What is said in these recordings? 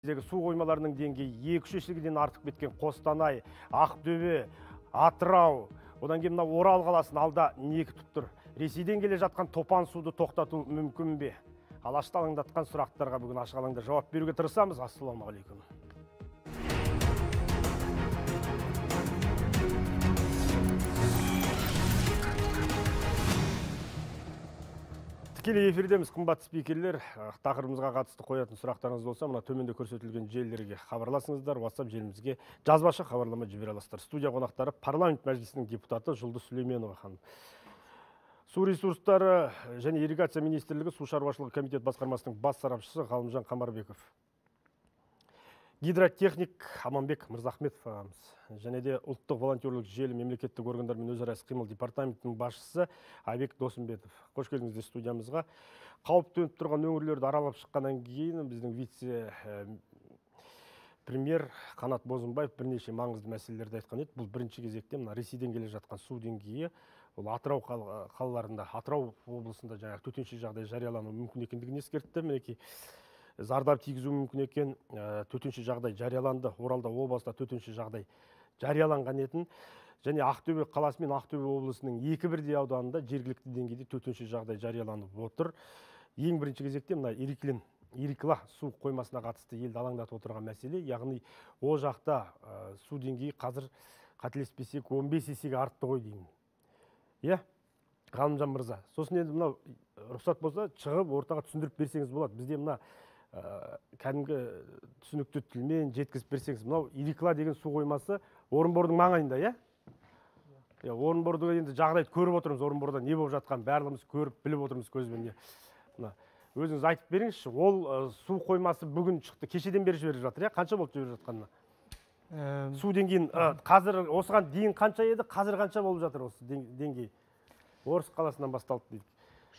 Су қоймаларының деңгейі 2-3 еселігінен артып кеткен Қостанай, Ақтөбе, Атырау, одан кейін мына Орал қаласын алда не күтіп тұр? Ресейден келе жатқан топан суды тоқтату мүмкін бе? Алашты алаңдатқан сұрақтарға бүгін ашық алаңда жауап беруге тырысамыз. Ассалаумағалейкум. Тікелей эфирдеміз, қымбатты спикерлер. Тақырыбымызға қатысты қоятын сұрақтарыңыз болса, мына төменде көрсетілген желілерге хабарласыңыздар, WhatsApp желімізге жазбаша хабарлама жібере аласыздар. Студия қонақтары парламент мәжілісінің депутаты Жұлдыз Сүлейменова ханым. Су ресурстары және ирригация министрлігі су шаруашылығы комитет басқармасының бас сарапшысы Ғалымжан Қамарбеков. Гидротехник Аманбек Мырзахметов ағамыз. Және де ұлттық волонтерлік желі мемлекеттік органдармен өзара іс-қимыл департаментінің басшысы Айбек Досымбетов. Қош келдіңіздер студиямызға. Қауіп төніп тұрған өңірлерді аралап шыққаннан кейін біздің вице-премьер Қанат Бозымбаев бірнеше маңызды мәселелерді айтқан еді. Бұл бірінші кезекте мына Ресейден келе жатқан су деңгейі, ол Атырау қалаларында, Атырау облысында жаңағы төтенше жағдай жариялануы мүмкін екендігін ескертті. Мінекей зардап тигізуі мүмкін екен, төтенше жағдай жарияланды. Оралда облыста төтенше жағдай жарияланған етін. Және Ақтөбе қаласы мен Ақтөбе облысының екі бірдей ауданында жергілікті деңгейде төтенше жағдай жарияланып отыр. Ең бірінші кезекте мына Ерикла су қоймасына қатысты елді алаңдатып отырған мәселе, яғни ол жақта су деңгейі қазір қателеспесек 15 есеге артты ғой деймін. Иә, Ғалымжан мырза. Сосын енді мынау рұқсат болса шығып ортаға түсіндіріп берсеңіз болады. Бізде мына кәдімгі түсінікті тілмен жеткізіп берсеңіз, мынау Ерикла деген су қоймасы Орынбордың маңайында, иә? Иә, Орынборды енді жағдайды көріп отырмыз, Орынборда не болып жатқанын барлығымыз көріп, біліп отырмыз көзбен. Мына өзіңіз айтып беріңізші, ол су қоймасы бүгін шықты, кешеден бері жіберіп жатыр, иә? Қанша болды жіберіп жатқанына? Су деңгейін қазір осыған дейін қанша еді, қазір қанша болып жатыр осы деңгей? Орыс қаласынан басталды дейді.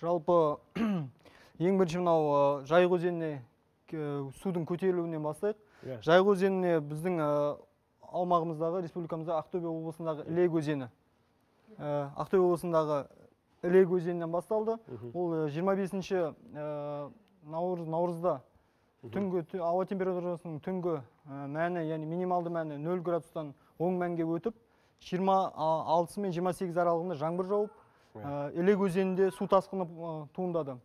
Жалпы ең бірінші мынау Жайық өзеніне судың көтерілуінен бастайық. Жайық өзеніне біздің аумағымыздағы, республикамызда Ақтөбе облысындағы Ілек өзені. Ақтөбе облысындағы Ілек өзенінен басталды. Ол 25 наурызда түнгі ауа температурасының түнгі мәні, яғни минималды мәні 0 градустан оң мәнге өтіп, 26 мен 28 аралығында жаңбыр жауып, Ілек өзенінде су тасқыны туындады.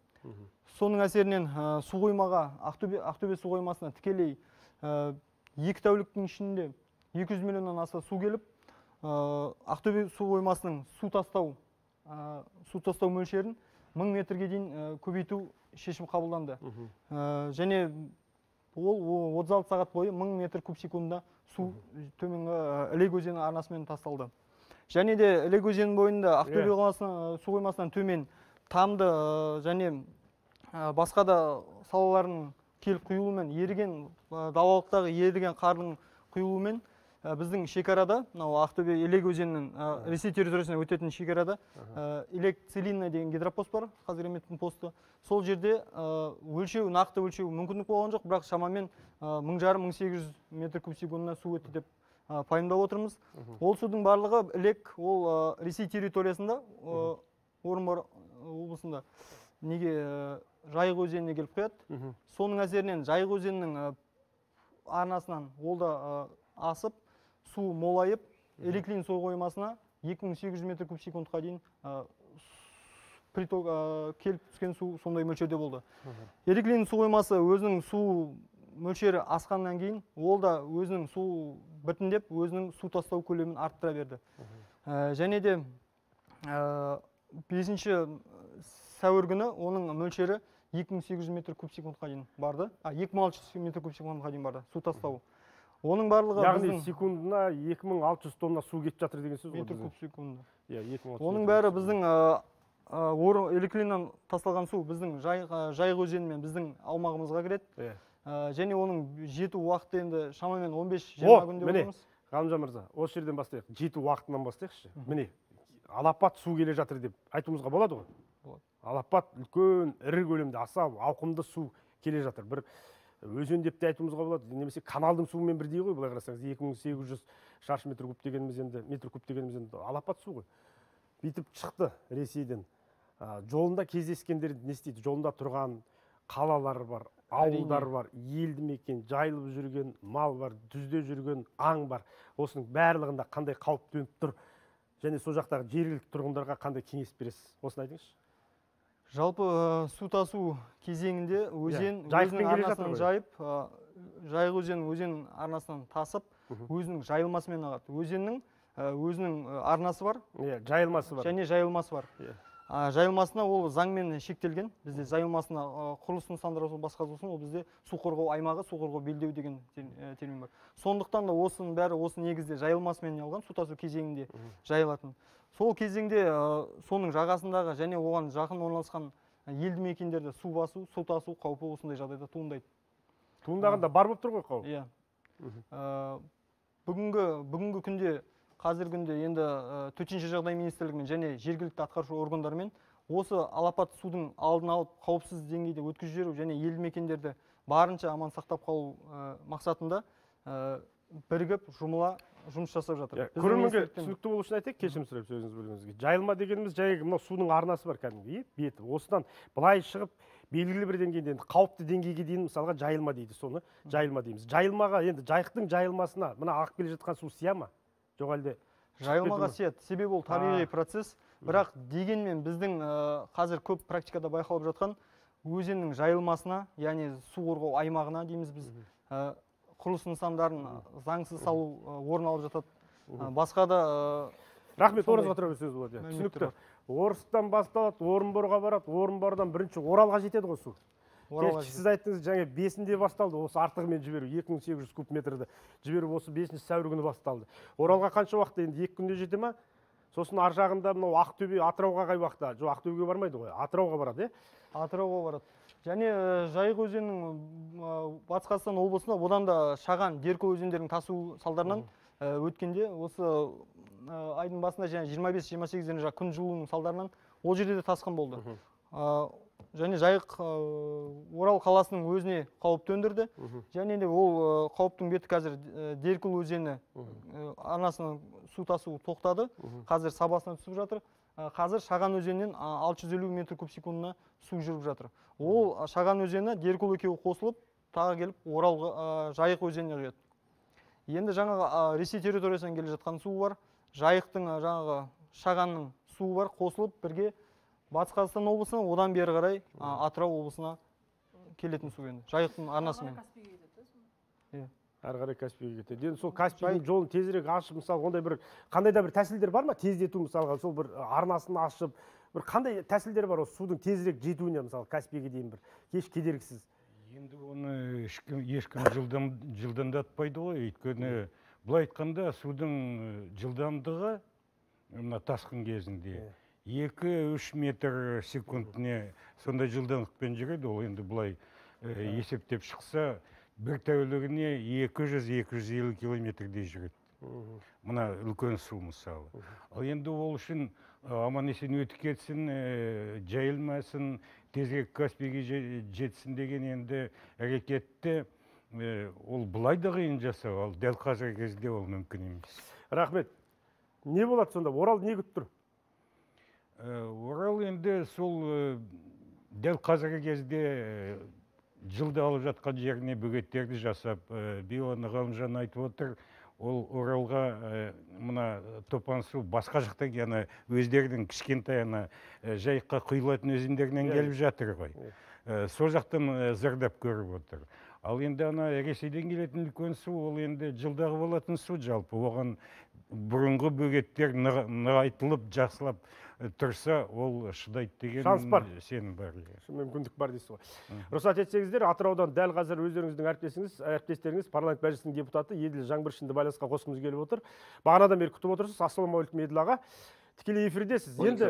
Соның әсерінен су қоймаға, Ақтөбе су қоймасына тікелей 2 тәуліктің ішінде 200 миллионнан аса су келіп, Ақтөбе су қоймасының су тастау мөлшерін 1000 метрге дейін көбейту шешім қабылданды. Және ол 36 сағат бойы 1000 метр куб секундында су төменгі Ілек өзені арнасымен тасталды. Және де Ілек өзенінің бойында Ақтөбе қаласының су қоймасынан төмен Тамды және басқа да салалардың келіп құйылуымен, еріген далалықтағы еріген қардың құйылуымен біздің шекарада, мынау Ақтөбе Ілек өзенінің Ресей территориясына өтетін шекарада Илек Целина деген гидропост бар, Қазгидрометтің посты. Сол жерде өлшеу, нақты өлшеу мүмкіндік болған жоқ, бірақ шамамен 1500-1800 метр куб секундына су өтті деп пайымдап отырмыз. Ол судың барлығы Ілек, ол Ресей территориясында, Орынбор облысында неге Жайық өзеніне келіп құяды. Соның әсерінен Жайық өзенінің арнасынан ол да асып, су молайып, Ереклин су қоймасына 2800 метр куб секундқа дейін приток келіп түскен су сондай мөлшерде болды. Ереклин су қоймасы өзінің су мөлшері асқаннан кейін ол да өзінің су біртіндеп өзінің су тастау көлемін арттыра берді. Және де 5 сәуір күні оның мөлшері 2800 метр куб секундқа дейін барды. 2600 метр куб секундқа дейін барды су тастау. Оның барлығы яғни секундына 2600 тонна су кетіп жатыр деген сөз ғой. Метр куб секундына. Иә, 2600. Оның бәрі біздің Ереклиннен тасталған су біздің Жайық өзенімен біздің аумағымызға кіреді. Және оның жету уақыты енді шамамен 15-20 күнде боламыз. Ғалымжан мырза, осы жерден бастайық. Жету уақытынан бастайықшы. Міне, алапат су келе жатыр деп айтуымызға болады ғой. Болады. Алапат үлкен, ірі көлемде, аса ауқымды су келе жатыр. Бір өзен деп те айтуымызға болады, немесе каналдың суымен бірдей ғой, былай қарасаңыз 2800 шаршы метр куб дегеніміз енді, метр куб дегеніміз енді алапат су ғой. Бүйтіп шықты Ресейден. Жолында кездескендер не істейді? Жолында тұрған қалалар бар, Ауылдар бар, елді мекен, жайылып жүрген мал бар, түзде жүрген аң бар. Осының барлығында қандай қауіп төніп тұр? Және сол жақтағы жергілікті тұрғындарға қандай кеңес бересіз? Осыны айтыңызшы. Жалпы су тасу кезеңінде өзен өзінің арнасынан жайып, Жайық өзені өзен арнасынан тасып, өзінің жайылмасымен ағады. Өзеннің өзінің арнасы бар, жайылмасы бар. Және жайылмасы бар. Жайылмасына ол заңмен шектелген. Бізде жайылмасына құрылыс нысандары болсын, басқа болсын, ол бізде су қорғау аймағы, су қорғау белдеуі деген термин бар. Сондықтан да осының бәрі осы негізде жайылмасымен алған, су тасу кезеңінде жайылатын. Сол кезеңде соның жағасындағы және оған жақын орналасқан елді мекендерде су басу, су тасу қаупі осындай жағдайда туындайды. Туындағанда бар болып тұр ғой қауіп. Иә. Бүгінгі күнде, қазіргі күнде енді Төтенше жағдай министрлігімен және жергілікті атқарушы органдармен осы алапат судың алдын алып, қауіпсіз деңгейде өткізіп жіберу және елді мекендерді барынша аман сақтап қалу мақсатында бірігіп жұмыла жұмыс жасап жатыр. Көрерменге түсінікті болу үшін айтайық, кешірім сұрап сөзіңізді бөлгеніңізге. Жайылма дегеніміз жайығы мынау судың арнасы бар кәдімгі, беті. Осыдан былай шығып белгілі бір деңгейден енді қауіпті деңгейге дейін мысалға жайылма дейді, соны жайылма дейміз. Жайылмаға енді Жайықтың жайылмасына мына ағып келе жатқан су сия ма? Жоқ әлде жайылмаға сияды. Себебі ол табиғи процесс. Бірақ дегенмен біздің қазір көп практикада байқалып жатқан өзеннің жайылмасына, яғни су қорғау аймағына дейміз біз, құрылыс нысандарын заңсыз салу орын алып жатады. Басқа да рахмет, орныңызға тұра берсеңіз болады. Түсінікті. Орыстан басталады, Орынборға барады, Орынбордан бірінші Оралға жетеді ғой су. Сіз айттыңыз, жаңа 5-інде басталды, осы артығымен жіберу, 2800 куб метрді жіберу осы 5 сәуір күні басталды. Оралға қанша уақытта енді 2 күнде жете ма? Сосын ар жағында мынау Ақтөбе, Атырауға қай уақытта? Жоқ, Ақтөбеге бармайды ғой, Атырауға барады, Атырауға барады. Және Жайық өзенінің Батыс Қазақстан облысында одан да Шаған, Деркөл өзендерінің тасу салдарынан өткенде осы айдың басында және 25-28 күн жылуының салдарынан ол жерде де тасқын болды. Және Жайық Орал қаласының өзіне қауіп төндірді. Және де ол қауіптің беті қазір Деркөл өзені арнасынан су тасу тоқтады. Қазір сабасына түсіп жатыр. Қазір Шаған өзенінен 650 метр куб секундына су жүріп жатыр. Ол Шаған өзені Деркөл екеуі қосылып, тағы келіп Орал Жайық өзеніне құяды. Енді жаңағы Ресей территориясынан келе жатқан су бар, Жайықтың жаңағы Шағанның суы бар, қосылып бірге Батыс Қазақстан облысына, одан бері қарай Атырау облысына келетін су енді Жайықтың арнасымен. Әрі қарай Каспийге кетеді. Енді сол Каспийдің жолын тезірек ашып, мысалы, ондай бір қандай да бір тәсілдер бар ма? Тездету, мысалға, сол бір арнасын ашып, бір қандай тәсілдер бар осы судың тезірек жетуіне, мысалы, Каспийге дейін бір еш кедергісіз? Енді оны ешкім жылдамдатпайды ғой, өйткені былай айтқанда судың жылдамдығы мына тасқын кезінде 2-3 метр секундіне сондай жылдамдықпен жүреді. Ол енді былай есептеп шықса, бір тәулігіне 200-250 километрдей жүреді. Мына үлкен су мысалы. Ал енді ол үшін аман есен өтіп кетсін, жайылмасын, тезірек Каспийге жетсін деген енді әрекетті ол былай да қиын жасау, ал дәл қазіргі кезде ол мүмкін емес. Рахмет. Не болады сонда? Орал не күтіп тұр? Орал енді сол дәл қазіргі кезде жылда алып жатқан жеріне бөгеттерді жасап, биыл Ғалымжан айтып отыр, ол Оралға мына топан су басқа жақтан, ана өздерінің кішкентай ана Жайыққа құйылатын өзендерінен келіп жатыр ғой. Сол жақтан зардап көріп отыр. Ал енді ана Ресейден келетін үлкен су, ол енді жылдағы болатын су жалпы. Оған бұрынғы бөгеттер нығайтылып, жақсылап тұрса, ол шыдайды деген шанс бар, сенім бар. Мүмкіндік бар дейсіз ғой. Рұқсат етсеңіздер, Атыраудан дәл қазір өздеріңіздің әріптестеріңіз, парламент мәжілісінің депутаты Еділ Жаңбыршинді байланысқа қосқымыз келіп отыр. Бағанадан бері күтіп отырсыз. Ассалаумағалейкум, Еділ аға. Тікелей эфирдесіз. Енді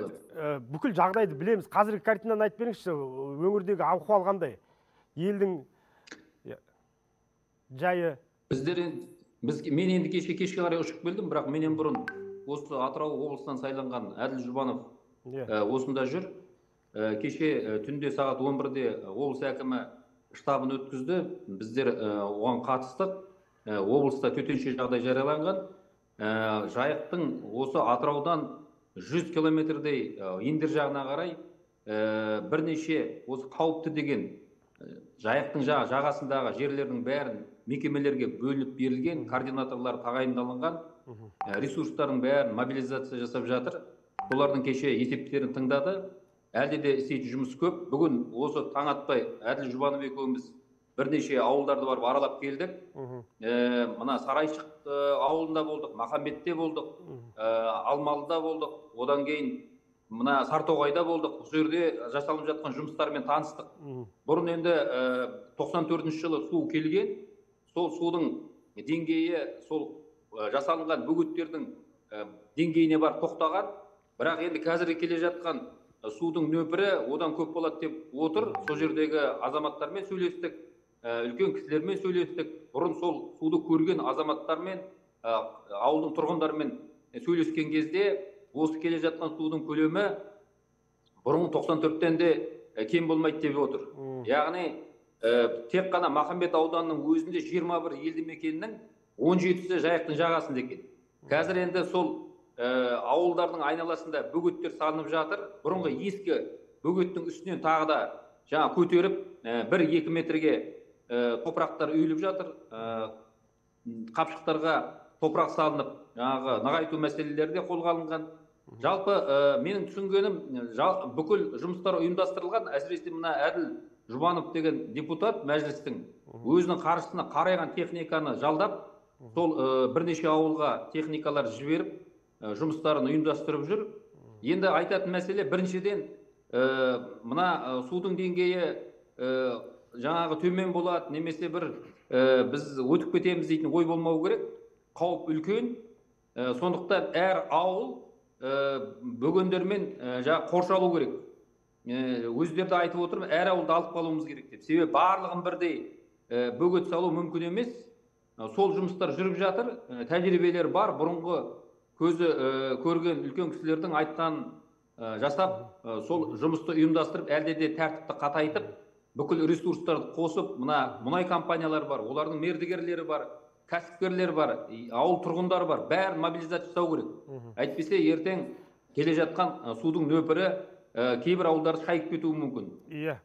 бүкіл жағдайды білеміз. Қазіргі картинаны айтып беріңізші, өңірдегі ахуал қандай? Елдің жайы. Мен енді кешке қарай ұшып келдім, бірақ менен бұрын осы Атырау облысынан сайланған Әділ Жұбанов осында жүр. Кеше түнде сағат 11-де облыс әкімі штабын өткізді. Біздер оған қатыстық. Облыста төтенше жағдай жарияланған. Жайықтың осы Атыраудан 100 километрдей индер жағына қарай бірнеше осы қауіпті деген Жайықтың жағасындағы жерлердің бәрін мекемелерге бөлініп берілген, координаторлар тағайындалынған, ресурстардың бәрін мобилизация жасап жатыр. Солардың кеше есептерін тыңдады. Әлде де істейтін жұмыс көп. Бүгін осы таң атпай Әділ Жұбанов екеуміз бірнеше ауылдарды барып аралап келдік. Мына Сарайшық ауылында болдық, Махамбетте болдық, Алмалыда болдық, одан кейін мына Сартоғайда болдық. Бұл жерде жасалып жатқан жұмыстармен таныстық. Бұрын енді 94 жылы су келген, сол судың деңгейі сол жасалынған бөгеттердің деңгейіне барып тоқтаған. Бірақ енді қазір келе жатқан судың нөпірі одан көп болады деп отыр. Сол жердегі азаматтармен сөйлестік, үлкен кісілермен сөйлестік. Бұрын сол суды көрген азаматтармен, ауылдың тұрғындарымен сөйлескен кезде осы келе жатқан судың көлемі бұрын 94-тен де кем болмайды деп отыр. Яғни тек қана Махамбет ауданының өзінде 21 елді мекеннің 17-сі Жайықтың жағасында екен. Қазір енді сол ауылдардың айналасында бөгеттер салынып жатыр. Бұрынғы ескі бөгеттің үстінен тағы да жаңа көтеріп 1-2 метрге топырақтар үйіліп жатыр. Қапшықтарға топырақ салынып, жаңағы нығайту мәселелері де қолға алынған. Жалпы менің түсінгенім, бүкіл жұмыстар ұйымдастырылған. Әсіресе мына Әділ Жұбанов деген депутат мәжілістің өзінің қаржысына қарайған техниканы жалдап, сол бірнеше ауылға техникалар жіберіп, жұмыстарын ұйымдастырып жүр. Енді айтатын мәселе, біріншіден мына судың деңгейі жаңағы төмен болады, немесе бір біз өтіп кетеміз дейтін ой болмау керек. Қауіп үлкен. Сондықтан әр ауыл бөгендермен жаңа қоршалу керек. Өздері де айтып отырмын, әр ауылды алып қалуымыз керек деп. Себебі барлығын бірдей бөгет салу мүмкін емес. Сол жұмыстар жүріп жатыр, тәжірибелер бар. Бұрынғы көзі көрген үлкен кісілердің айтқан жасап, сол жұмысты ұйымдастырып, әлде де тәртіпті қатайтып, бүкіл ресурстарды қосып, мына мұнай компаниялар бар, олардың мердігерлері бар, кәсіпкерлер бар, ауыл тұрғындары бар, бәрін мобилизация жасау керек. Әйтпесе ертең келе жатқан судың нөпірі кейбір ауылдарды шайып кетуі мүмкін.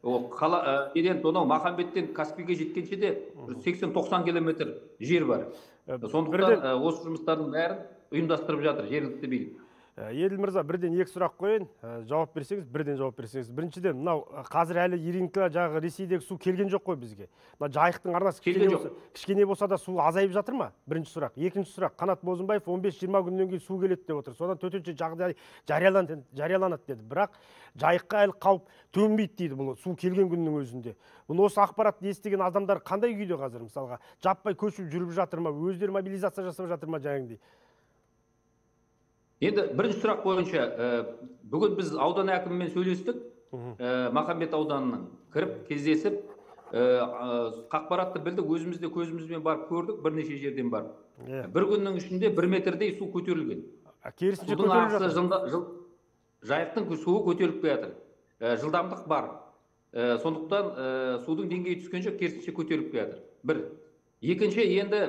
Ол қала неден, сонау Махамбеттен Каспийге жеткенше де 80-90 километр жер бар. Сондықтан осы жұмыстардың бәрін ұйымдастырып жатыр жергілікті билік. Еділ мырза, бірден екі сұрақ қояйын, жауап берсеңіз, бірден жауап берсеңіз. Біріншіден, мынау қазір әлі Иринка жағы Ресейдегі су келген жоқ қой бізге. Мына Жайықтың арнасы кішкене болса да су азайып жатыр ма? Бірінші сұрақ. Екінші сұрақ, Қанат Бозымбаев 15-20 күннен кейін су келеді деп отыр. Содан төтенше жағдай жарияланады деді. Бірақ Жайыққа әлі қауіп төнбейді дейді бұл су келген күннің өзінде. Бұны осы ақпаратты естіген адамдар қандай күйде қазір, мысалға, жаппай көшіп жүріп жатыр ма, өздері мобилизация жасап жатыр ма жаңағыдай? Енді бірінші сұрақ бойынша, бүгін біз аудан әкімімен сөйлестік, Махамбет ауданының кіріп, кездесіп, ақпаратты білдік, өзіміз де көзімізбен барып көрдік, бірнеше жерден барып. Бір күннің ішінде 1 метрдей су көтерілген. Керісінше көтеріліп жатыр. Жайықтың суы көтеріліп келе жатыр. Жылдамдық бар. Сондықтан судың деңгейі түскенше керісінше көтеріліп келе жатыр. Бір. Екінші, енді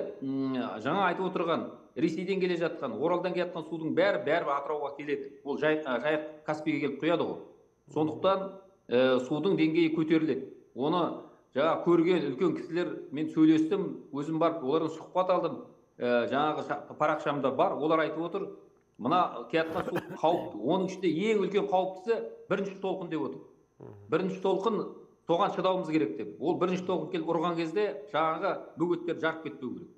жаңа айтып отырған Ресейден келе жатқан, Оралдан келе жатқан судың бәрі Атырауға келеді. Ол Жайық Каспийге келіп құяды ғой. Сондықтан судың деңгейі көтеріледі. Оны жаңа көрген үлкен кісілер мен сөйлестім, өзім барып олардан сұхбат алдым. Жаңағы парақшамда бар, олар айтып отыр, мына келе жатқан су қауіпті. Оның ішінде ең үлкен қауіптісі бірінші толқын деп отыр. Бірінші толқын, соған шыдауымыз керек деп. Ол бірінші толқын келіп ұрған кезде жаңағы бөгеттер жарып кетпеу керек.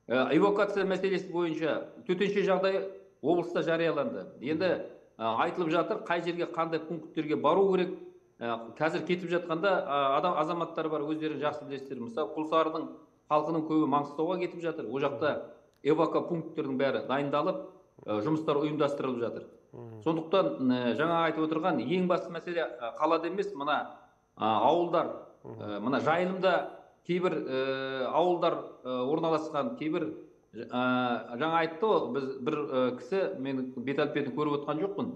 Эвакуация мәселесі бойынша төтенше жағдай облыста жарияланды. Енді айтылып жатыр, қай жерге, қандай пункттерге бару керек. Қазір кетіп жатқанда адам азаматтар бар, өздері жақсы білесіздер. Мысалы, Құлсарының халқының көбі Маңғыстауға кетіп жатыр. Ол жақта эвако пункттердің бәрі дайындалып, жұмыстар ұйымдастырылып жатыр. Сондықтан жаңа айтып отырған ең басты мәселе қалада емес, мына ауылдар, мына жайылымда кейбір ауылдар орналасқан, кейбір жаңа айтты ғой, біз бір кісі, мен бет әлпетін көріп отқан жоқпын.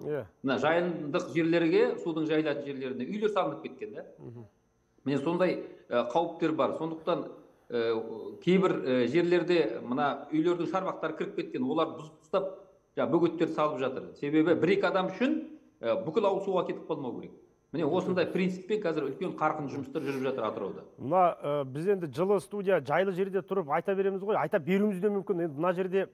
Мына жайылымдық жерлерге, судың жайылатын жерлеріне үйлер салынып кеткен да. Міне сондай қауіптер бар. Сондықтан кейбір жерлерде мына үйлердің шарбақтары кіріп кеткен, олар бұзып тастап, бөгеттер салып жатыр. Себебі бір-екі адам үшін бүкіл ауыл суға кетіп қалмау керек. Міне осындай принциппен қазір үлкен қарқынды жұмыстар жүріп жатыр Атырауда. Мына біз енді жылы студия, жайлы жерде тұрып айта береміз ғой, айта беруіміз де мүмкін. Енді мына жерде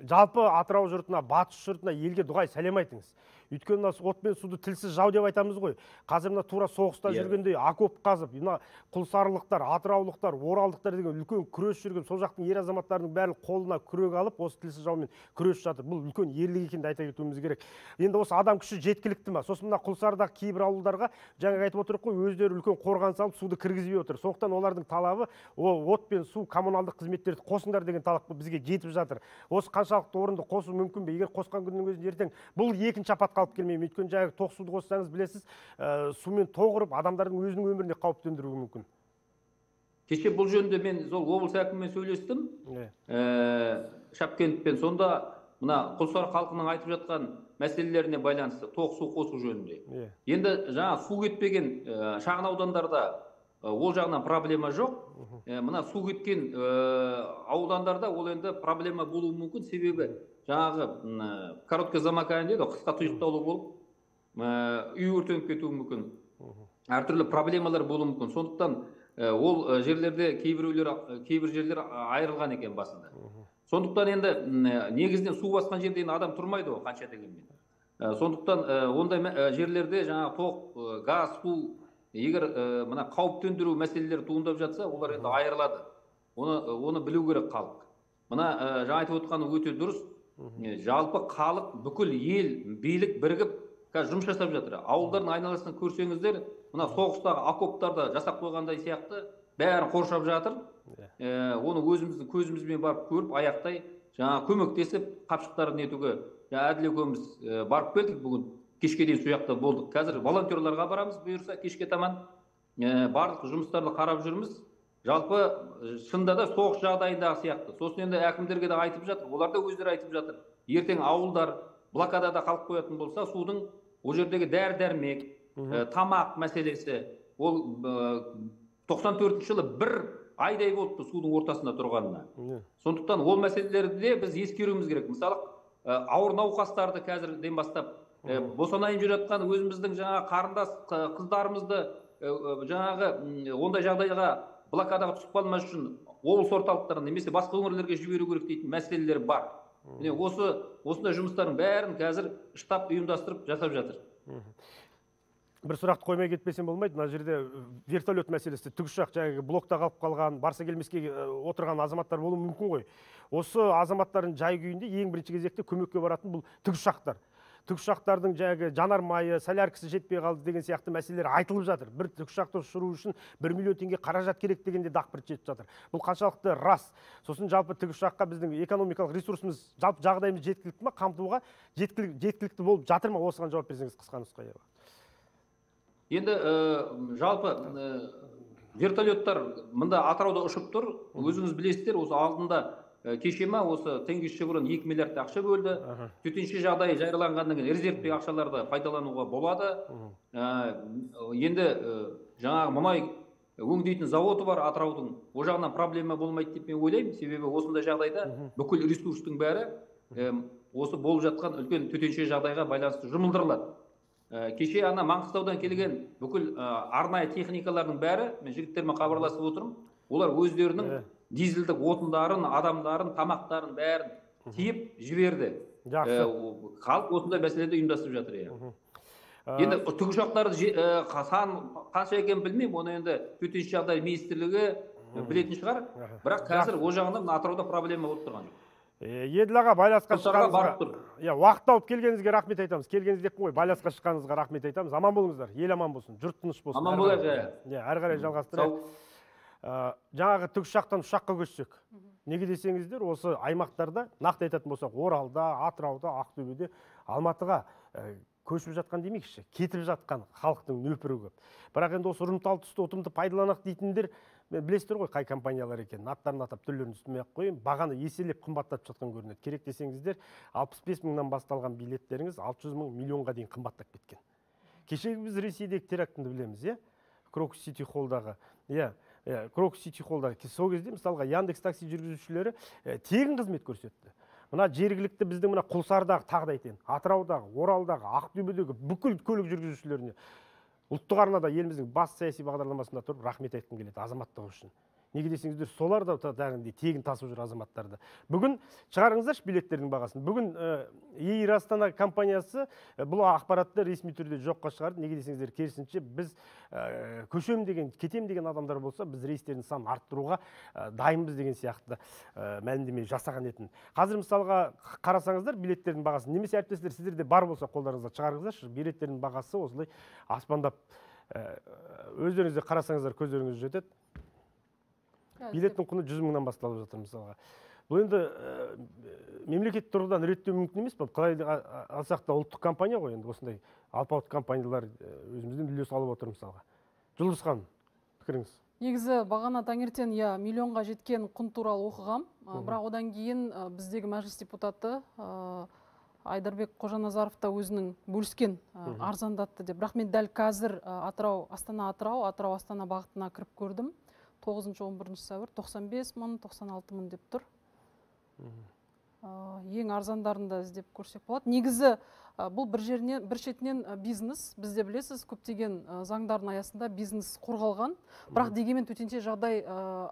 жалпы Атырау жұртына, батыс жұртына, елге дұғай сәлем айтыңыз. Өйткені мына от пен суды тілсіз жау деп айтамыз ғой. Қазір мына тура соғыста жүргендей окоп қазып, мына құлсарылықтар, атыраулықтар, оралдықтар деген үлкен күрес жүрген, сол жақтың ер азаматтарының бәрі қолына күрек алып, осы тілсіз жаумен күресіп жатыр. Бұл үлкен ерлік екенін де айта кетуіміз керек. Енді осы адам күші жеткілікті ма? Сосын мына Құлсарыдағы кейбір ауылдарға жаңа айтып отырық қой, өздері үлкен қорған салып суды кіргізбей отыр. Сондықтан олардың талабы от пен су коммуналдық қызметтерді қосыңдар деген талап бізге жетіп жатыр. Осы қаншалықты орынды қосу мүмкін бе? Егер қосқан күннің өзінде ертең бұл екінші апатқа алып келмеймін. Өйткені жаңағы тоқ суды қоссаңыз, білесіз, сумен тоғырып адамдардың өзінің өміріне қауіп төндіруі мүмкін. Кеше бұл жөнінде мен сол облыс әкімімен сөйлестім, Шапкентпен. Сонда мына Құлсары халқының айтып жатқан мәселелеріне байланысты тоқ су қосу жөнінде. Енді жаңа су кетпеген шағын аудандарда ол жағынан проблема жоқ. Мына су кеткен аудандарда ол енді проблема болуы мүмкін, себебі жаңағы короткое замыкание дейді, қысқа тұйықтаулы болып үй өртеніп кетуі мүмкін, әртүрлі проблемалар болуы мүмкін. Сондықтан ол жерлерде кейбір жерлер айырылған екен басында. Сондықтан енді негізінен су басқан жерде енді адам тұрмайды ғой қанша дегенмен. Сондықтан ондай жерлерде жаңағы тоқ, газ, су егер мына қауіп төндіру мәселелері туындап жатса, олар енді айырылады. Оны білу керек халық. Мына жаңа айтып отқаны өте дұрыс. Жалпы халық, бүкіл ел, билік бірігіп қазір жұмыс жасап жатыр. Ауылдардың айналасын көрсеңіздер, мына соғыстағы окоптарды жасап қойғандай сияқты бәрін қоршап жатыр. Оны өзіміздің көзімізбен барып көріп, аяқтай жаңа көмектесіп қапшықтарын нетуге Әділ екеуміз барып келдік бүгін. Кешке дейін сол жақта болдық. Қазір волонтерларға барамыз, бұйырса кешке таман. Барлық жұмыстарды қарап жүрміз. Жалпы шынында да соғыс жағдайындағы сияқты. Сосын енді әкімдерге де айтып жатыр, олар да өздері айтып жатыр. Ертең ауылдар блокадада қалып қоятын болса, судың ол жердегі дәрі-дәрмек, тамақ мәселесі, ол 94 жылы бір айдай болыпты судың ортасында тұрғанына. Сондықтан ол мәселелерді де біз ескеруіміз керек. Мысалы, ауыр науқастарды қазірден бастап, босанайын жүріп жатқан өзіміздің жаңағы қарындас қыздарымызды жаңағы ондай жағдайға блокадаға түсіп қалмас үшін облыс орталықтарына немесе басқа өңірлерге жіберу керек дейтін мәселелер бар. Міне осындай жұмыстардың бәрін қазір штаб ұйымдастырып жасап жатыр. Бір сұрақты қоймай кетпесем болмайды. Мына жерде вертолет мәселесі, тікұшақ жаңағы блокта қалып қалған, барса келмеске отырған азаматтар болуы мүмкін ғой. Осы азаматтардың жай күйінде ең бірінші кезекте көмекке баратын бұл тікұшақтар. Тікұшақтардың жаңағы жанармайы, соляркасы жетпей қалды деген сияқты мәселелер айтылып жатыр. Бір тікұшақты ұшыру үшін 1 миллион теңге қаражат керек дегенде дақпырт жетіп жатыр. Бұл қаншалықты рас? Сосын жалпы тікұшаққа біздің экономикалық ресурсымыз, жалпы жағдайымыз жеткілікті ма, қамтуға жеткілікті болып жатыр ма? Осыған жауап берсеңіз қысқа нұсқа. Енді жалпы вертолеттар мында Атырауда ұшып тұр. Өзіңіз білесіздер, осы алдында кеше ма осы Теңгізшеврон 2 миллиард ақша бөлді. Төтенше жағдай жарияланғаннан кейін резервтегі ақшаларды пайдалануға болады. Енді жаңағы мұнай өңдейтін заводы бар Атыраудың. Ол жағынан проблема болмайды деп мен ойлаймын. Себебі осындай жағдайда бүкіл ресурстың бәрі осы болып жатқан үлкен төтенше жағдайға байланысты жұмылдырылады. Кеше ана Маңғыстаудан келген бүкіл арнайы техникалардың бәрі, мен жігіттермен хабарласып отырмын, олар өздерінің дизельдік отындарын, адамдарын, тамақтарын бәрін тиеп жіберді. Халық осындай мәселеде ұйымдастырып жатыр. Енді тікұшақтарды сан қанша екенін білмеймін, оны енді төтенше жағдай министрлігі білетін шығар. Бірақ қазір ол жағынан Атырауда проблема болып тұрған жоқ. Еділ аға, байланысқа шыққаныңызға, уақыт тауып келгеніңізге рахмет айтамыз. Келгеніңіз деп қой, байланысқа шыққаныңызға рахмет айтамыз. Аман болыңыздар, ел аман болсын, жұрт тыныш болсын. Аман болайық. Әрі қарай жалғастырайық. Жаңағы тікұшақтан ұшаққа көшсек. Неге десеңіздер, осы аймақтарда, нақты айтатын болсақ, Оралда, Атырауда, Ақтөбеде, Алматыға көшіп жатқан демекші, кетіп жатқан халықтың нөпірі көп. Бірақ енді осы ұрымтал тұсты ұтымды пайдаланақ дейтіндер, білесіздер ғой қай компаниялар екенін, аттарын атап түрлерін үстіме ақ қояйын, бағаны еселеп қымбаттатып жатқан көрінеді. Керек десеңіздер, 65 мыңнан басталған билеттеріңіз 600 мың миллионға дейін қымбаттап кеткен. Кешегі біз Ресейдегі терактіні білеміз, иә? Крокус Сити Холлдағы, иә, Крокус Сити Холлдағы. Сол кезде мысалға Яндекс такси жүргізушілері тегін қызмет көрсетті. Мына жергілікті біздің мына Құлсардағы, тағы да айтайын, Атыраудағы, Оралдағы, Ақтөбедегі бүкіл көлік жүргізушілеріне Ұлттық арнада еліміздің бас саяси бағдарламасында тұрып рахмет айтқым келеді азаматтығы үшін. Неге десеңіздер, солар да тегін тасып жүр азаматтарды. Бүгін шығарыңыздаршы билеттердің бағасын. Бүгін Эйр Астана компаниясы бұл ақпаратты ресми түрде жоққа шығарды. Неге десеңіздер, керісінше біз көшем деген, кетем деген адамдар болса, біз рейстердің санын арттыруға дайынбыз деген сияқты мәлімдеме жасаған етін. Қазір мысалға қарасаңыздар билеттердің бағасын, немесе әріптестер сіздерде бар болса қолдарыңызда шығарыңыздаршы, билеттердің бағасы осылай аспандап, өздеріңіз де қарасаңыздар көздеріңіз жетеді. Билеттің құны 100 мыңнан басталып жатыр мысалға. Бұл енді мемлекет тұрғыдан реттеу мүмкін емес. Қалай алсақ та ұлттық компания ғой, енді осындай алпауыт компаниялар өзімізден үлес алып отыр мысалға. Жұлдыз ханым, пікіріңіз? Негізі бағана таңертең миллионға жеткен құн туралы оқығам. Бірақ одан кейін біздегі мәжіліс депутаты Айдарбек Қожаназаров та өзінің бөліскен арзандатты деп. Бірақ мен дәл қазір Атырау, Астана, Атырау, Атырау, Астана бағытына кіріп көрдім. 9-11 сәуір 95 мың, 96 мың деп тұр. Ең арзандарын да іздеп көрсек болады. Негізі бұл бір жерінен, бір шетінен бизнес. Бізде білесіз, көптеген заңдардың аясында бизнес қорғалған. Бірақ дегенмен төтенше жағдай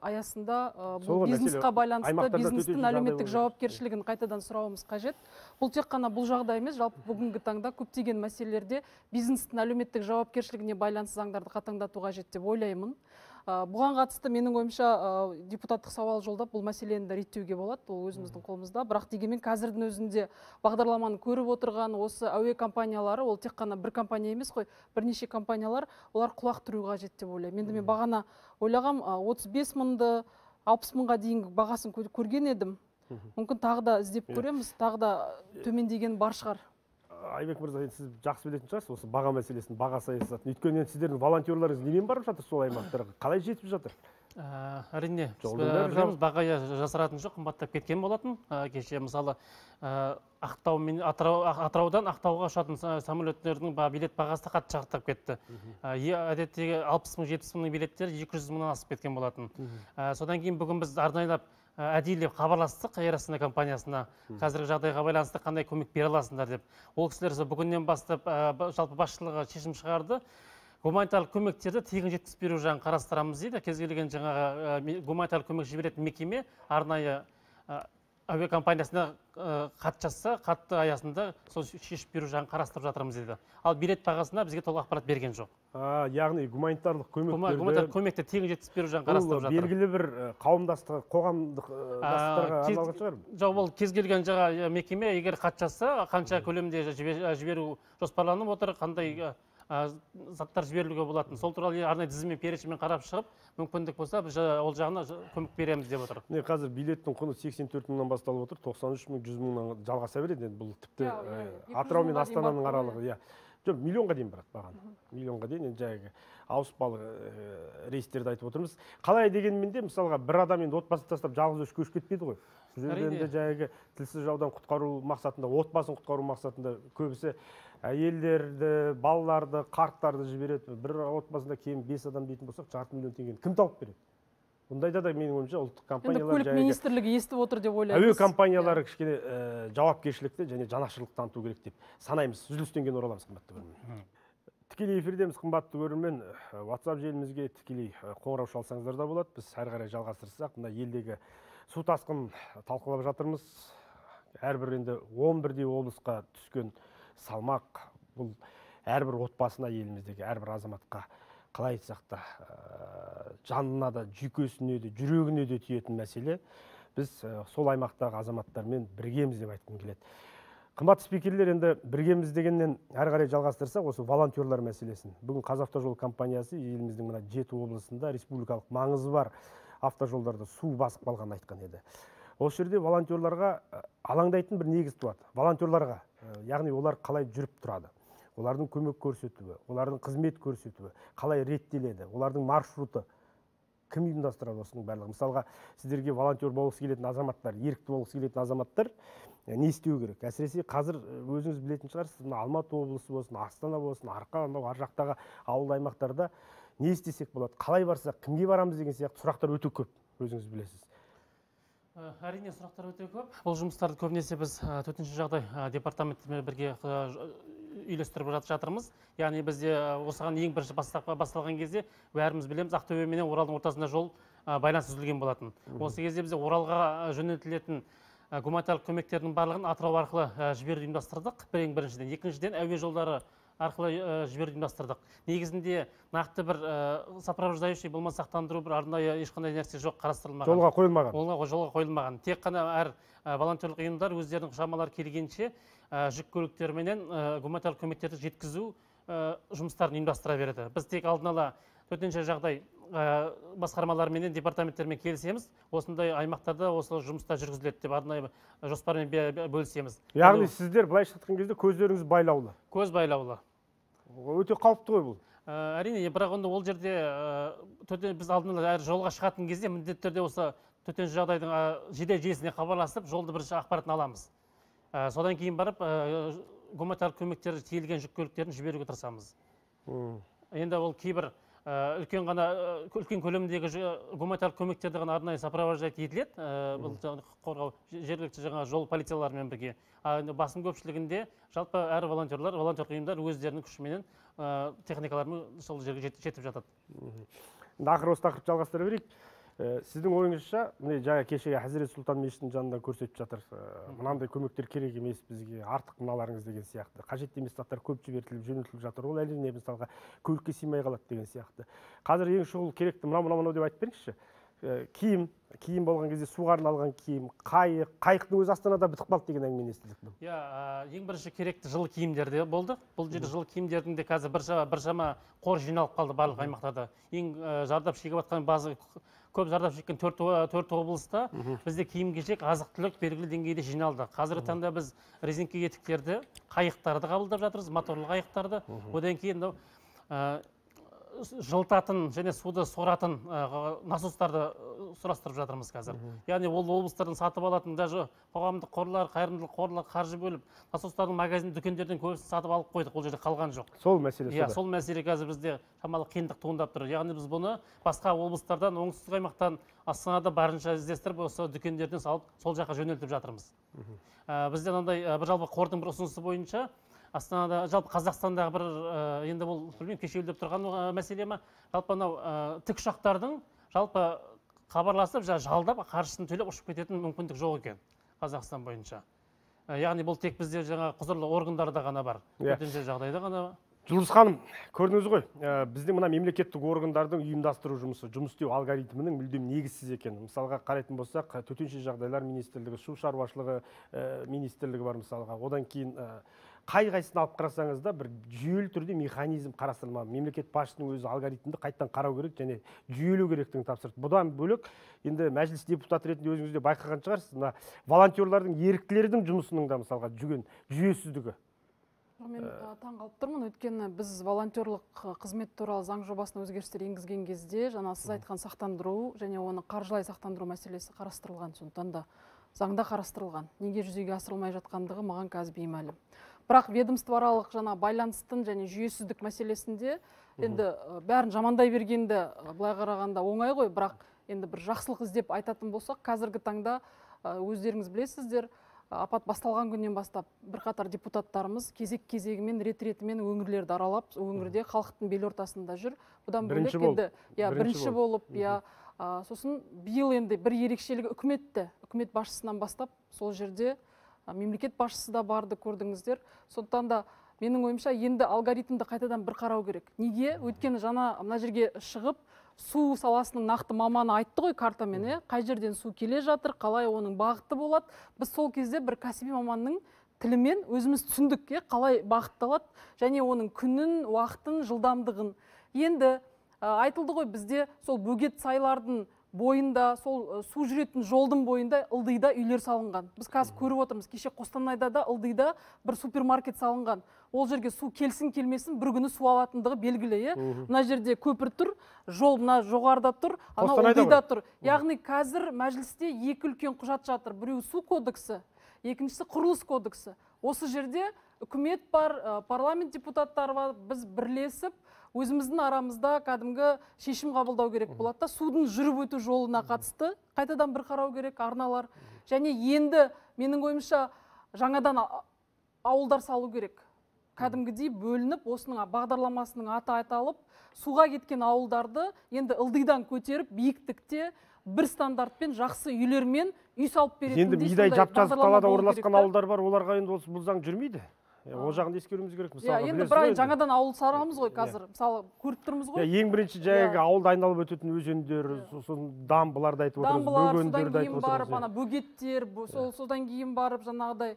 аясында бұл бизнесқа байланысты бизнестің әлеуметтік жауапкершілігін қайтадан сұрауымыз қажет. Бұл тек қана бұл жағдай емес, жалпы бүгінгі таңда көптеген мәселелерде бизнестің әлеуметтік жауапкершілігіне байланысты заңдарды қатаңдату қажет деп ойлаймын. Бұған қатысты менің ойымша депутаттық сауал жолдап бұл мәселені де реттеуге болады, ол өзіміздің қолымызда. Бірақ дегенмен қазірдің өзінде бағдарламаны көріп отырған осы әуе компаниялары, ол тек қана бір компания емес қой, бірнеше компаниялар, олар құлақ түру қажет деп ойлаймын. Енді мен бағана ойлағам, 35 мыңды 60 мыңға дейінгі бағасын көрген едім. Мүмкін тағы да іздеп көреміз, тағы да төмендеген бар шығар. Айбек мырза, енді сіз жақсы білетін шығарсыз осы баға мәселесін, баға саясатын. Өйткені енді сіздердің волонтерларыңыз немен барып жатыр сол аймақтарға? Қалай жетіп жатыр? Әрине, білеміз, баға жасыратын жоқ, қымбаттап кеткен болатын. Кеше мысалы Ақтау мен Атыраудан Ақтауға ұшатын самолеттердің билет бағасы да қатты шарықтап кетті. Әдеттегі 60 мың, 70 мыңның билеттері 200 мыңнан асып кеткен болатын. Содан кейін бүгін біз арнайылап әдейілеп хабарластық Эйр Астана компаниясына, қазіргі жағдайға байланысты қандай көмек бере аласыңдар деп. Ол кісілер бүгіннен бастап жалпы басшылығы шешім шығарды. Гуманитарлық көмектерді тегін жеткізіп беру жағын қарастырамыз дейді. Кез келген жаңағы гуманитарлық көмек жіберетін мекеме арнайы әуе компаниясына хат жазса, хатты аясында сол шешіп беру жағын қарастырып жатырмыз дейді. Ал билет бағасына бізге толық ақпарат берген жоқ. Яғни гуманитарлық көмектерді көмекті тегін жеткізіп беру жағын қарастырып жатыр. Белгілі бір қауымдастыққа, қоғамдық достықтарға арналған шығар. Жоқ, ол кез келген жаңа мекеме егер хат жазса, қанша көлемде жіберу жоспарланып отыр, қандай заттар жіберілуге болатын. Сол туралы арнайы тізіммен, перечінмен қарап шығып, мүмкіндік болса, біз ол жағына көмек береміз деп отыр. Міне қазір билеттің құны 84 мыңнан басталып отыр, 93 мың, 100 мыңнан жалғаса береді. Енді бұл тіпті Атырау мен Астананың аралығы. Жоқ, миллионға дейін барады бағаны. Миллионға дейін енді жаңағы ауыспалы рейстерді айтып отырмыз. Қалай дегенмен де, мысалға бір адам енді отбасын тастап жалғыз өзі көшіп кетпейді ғой. Бұл жерде енді жаңағы тілсіз жаудан құтқару мақсатында, отбасын құтқару мақсатында көбісі әйелдерді, балаларды, қарттарды жібереді. Бір отбасында кем 5 адам дейтін болсақ, 0,5 миллион теңгені кім тауып береді? Бұндайда да менің ойымша ұлттық компаниялар, көлік министрлігі естіп отыр деп ойлаймыз. Әуе компаниялары кішкене жауапкершілікті және жанашырлық таныту керек деп санаймыз. Үзілістен кейін ораламыз, қымбатты көрермен. Тікелей эфирдеміз, қымбатты көрермен. WhatsApp желімізге тікелей қоңырау шалсаңыздар да болады. Біз әрі қарай жалғастырсақ, мына елдегі су тасқынын талқылап жатырмыз. Әрбір енді 11-дей облысқа түскен салмақ бұл әрбір отбасына, еліміздегі әрбір азаматқа қалай айтсақ та жанына да, жүйкесіне де, жүрегіне де тиетін мәселе. Біз сол аймақтағы азаматтармен біргеміз деп айтқым келеді. Қымбатты спикерлер, енді біргеміз дегеннен әрі қарай жалғастырсақ, осы волонтерлар мәселесін. Бүгін Қазавтожол компаниясы еліміздің мына 7 облысында республикалық маңызы бар автожолдарды су басып қалғанын айтқан еді. Осы жерде волонтерларға алаңдайтын бір негіз туады. Волонтерларға, яғни олар қалай жүріп тұрады, олардың көмек көрсетуі, олардың қызмет көрсетуі қалай реттеледі, олардың маршруты кім ұйымдастырады осының барлығын. Мысалға, сіздерге волонтер болғысы келетін азаматтар, ерікті болғысы келетін азаматтар не істеу керек? Әсіресе қазір өзіңіз білетін шығарсыз, мына Алматы облысы болсын, Астана болсын, Арқа, анау ар жақтағы ауыл аймақтарда не істесек болады, қалай барсақ, кімге барамыз деген сияқты сұрақтар өте көп, өзіңіз білесіз. Әрине, сұрақтар өте көп. Бұл жұмыстарды көбінесе біз төтенше жағдай департаментімен бірге үйлестіріп жатырмыз. Яғни бізде осыған ең бірінші басталған кезде бәріміз білеміз, Ақтөбе менен Оралдың ортасында жол байланыс үзілген болатын. Осы кезде бізде Оралға жөнелтілетін гуманитарлық көмектердің барлығын Атырау арқылы жіберуді ұйымдастырдық. Ең біріншіден. Екіншіден, әуе жолдары арқылы жіберуді ұйымдастырдық. Негізінде нақты бір сопровождающий болмаса сақтандыру бір арнайы ешқандай нәрсе жоқ, қарастырылмаған. Жолға қойылмаған. Жолға қойылмаған. Тек қана әр волонтерлық ұйымдар өздерінің шамалары келгенше жүк көліктеріменен гуманитарлық көмектерді жеткізу жұмыстарын ұйымдастыра береді. Біз тек алдын ала төтенше жағдай басқармаларменен, департаменттермен келісеміз. Осындай аймақтарда осы жұмыстар жүргізіледі деп арнайы жоспармен бөлісеміз. Яғни сіздер былайша айтқан кезде көздеріңіз байлаулы. Көз байлаулы. Өте қауіпті ғой бұл. Әрине, бірақ онда ол жерде біз алдын ала әр жолға шығатын кезде міндетті түрде осы төтенше жағдайдың жедел желісіне хабарласып, жолды бірінші ақпаратын аламыз. Содан кейін барып гуманитарлық көмектер тиелген жүк көліктерін жіберуге тырысамыз. Енді ол кейбір үлкен ғана үлкен көлемдегі гуманитарлық көмектерді ғана арнайы сопровождать етіледі. Бұл қорғау жергілікті жаңа жол полицияларымен бірге. Басым көпшілігінде жалпы әр волонтерлар, волонтерлық ұйымдар өздерінің күшіменен техникаларымен сол жерге жетіп жатады. Ақыры осы тақырыпты жалғастыра берейік. Сіздің ойыңызша, міне жаңа кешегі Хазірет Сұлтан мешітінің жанында көрсетіп жатыр, мынандай көмектер керек емес бізге, артық мыналарыңыз деген сияқты. Қажетті емес заттар көп жібертіліп, жөнелтіліп жатыр. Ол әрине мысалға көлікке сыймай қалады деген сияқты. Қазір ең шұғыл керекті мынау, мынау, мынау деп айтып беріңізші. Киім, киім болған кезде суға арналған киім, қайық, қайықтың өзі Астанада бітіп қалды деген әңгімені естідік бұл. Иә, ең бірінші керекті жылы киімдер де болды. Бұл жерде жылы киімдердің де қазір біршама қор жиналып қалды барлық аймақтарда. Ең зардап шегіп жатқан базы көп зардап шеккен төрт облыста бізде киім-кешек, азық-түлік белгілі деңгейде жиналды. Қазіргі таңда біз резеңке етіктерді, қайықтарды қабылдап жатырмыз, моторлы қайықтарды. Одан кейін мынау жылытатын және суды соратын насостарды сұрастырып жатырмыз қазір. Яғни ол облыстардан сатып алатын даже қоғамдық қорлар, қайырымдылық қорлар қаржы бөліп, насостардың магазин, дүкендерден көбісін сатып алып қойдық, ол жерде қалған жоқ. Сол мәселе. Иә, сол мәселе қазір бізде шамалы қиындық туындап тұр. Яғни біз бұны басқа облыстардан, оңтүстік аймақтан, Астанада барынша іздестіріп, осы дүкендерден салып, сол жаққа жөнелтіп жатырмыз. Бізде мынандай бір жалпы қордың бір ұсынысы бойынша Астанада, жалпы Қазақстандағы бір, енді бұл білмеймін, кешеуілдеп тұрған мәселе ма, жалпы анау тікұшақтардың жалпы хабарласып, жалдап, қаржысын төлеп ұшып кететін мүмкіндік жоқ екен Қазақстан бойынша. Яғни бұл тек бізде жаңа құзырлы органдарда ғана бар. Төтенше жағдайда ғана. Жұлдыз ханым, көрдіңіз ғой, біздің мына мемлекеттік органдардың ұйымдастыру жұмысы, жұмыс істеу алгоритмінің мүлдем негізсіз екенін. Мысалға қарайтын болсақ, төтенше жағдайлар министрлігі, су шаруашылығы министрлігі бар мысалға. Одан кейін қай-қайсысын алып қарасаңыз да бір жүйелі түрде механизм қарастырылмаған. Мемлекет басшысының өзі алгоритмді қайтадан қарау керек және жүйелеу керектігін тапсырды. Бұдан бөлек, енді мәжіліс депутаты ретінде өзіңіз де байқаған шығарсыз, мына волонтерлардың, еріктілердің жұмысының да мысалға жүйесіздігі. Мен таң қалып тұрмын, өйткені біз волонтерлық қызмет туралы заң жобасына өзгерістер енгізген кезде жаңа сіз айтқан сақтандыру және оны қаржылай сақтандыру мәселесі қарастырылған, сондықтан да заңда қарастырылған. Неге жүзеге асырылмай жатқандығы маған қазір беймәлім. Бірақ ведомствоаралық жаңа байланыстың және жүйесіздік мәселесінде енді бәрін жамандай бергенді былай қарағанда оңай ғой, бірақ енді бір жақсылық іздеп айтатын болсақ, қазіргі таңда өздеріңіз білесіздер, апат басталған күннен бастап бірқатар депутаттарымыз кезек-кезегімен, рет-ретімен өңірлерді аралап, өңірде халықтың бел ортасында жүр. Бұдан бөлек енді, иә, бірінші болып, иә, сосын биыл енді бір ерекшелігі үкіметті, үкімет басшысынан бастап сол жерде мемлекет басшысы да барды, көрдіңіздер. Сондықтан да менің ойымша енді алгоритмді қайтадан бір қарау керек. Неге? Өйткені жаңа мына жерге шығып су саласының нақты маманы айтты ғой картамен, қай жерден су келе жатыр, қалай оның бағыты болады. Біз сол кезде бір кәсіби маманның тілімен өзіміз түсіндік, қалай бағытталады және оның күнін, уақытын, жылдамдығын. Енді айтылды ғой, бізде сол бөгет сайлардың бойында, сол су жүретін жолдың бойында ылдида үйлер салынған. Біз қазір көріп отырмыз, кеше Қостанайда да ылдида бір супермаркет салынған. Ол жерге су келсін келмесін бір күні су алатындығы белгілі. Мына жерде көпір тұр, жол мына жоғарыда тұр, анау ылдида тұр. Яғни қазір мәжілісте екі үлкен құжат жатыр. Біреуі су кодексі, екіншісі құрылыс кодексі. Осы жерде үкімет бар, парламент депутаттары бар, біз бірлесіп өзіміздің арамызда кәдімгі шешім қабылдау керек болады да, судың жүріп өту жолына қатысты қайтадан бір қарау керек арналар. Және енді менің ойымша жаңадан ауылдар салу керек. Кәдімгідей бөлініп, осының бағдарламасының аты аталып, суға кеткен ауылдарды енді ылдидан көтеріп, биіктікте бір стандартпен жақсы үйлермен үй салып беретіндей. Енді мидай жап-жазық далада орналасқан ауылдар бар, оларға енді осы бұл заң жүрмейді. Ол жағын ескеруіміз керек. Мысалы, енді бір жаңадан ауыл саламыз ғой қазір. Мысалы, көріп тұрмыз ғой. Ең бірінші жаңағы ауылды айналып өтетін өзендер, сосын дамбыларды айтып отырмыз, бөгендерді айтып отырмыз. Содан кейін барып ана бөгеттер, содан кейін барып жаңағыдай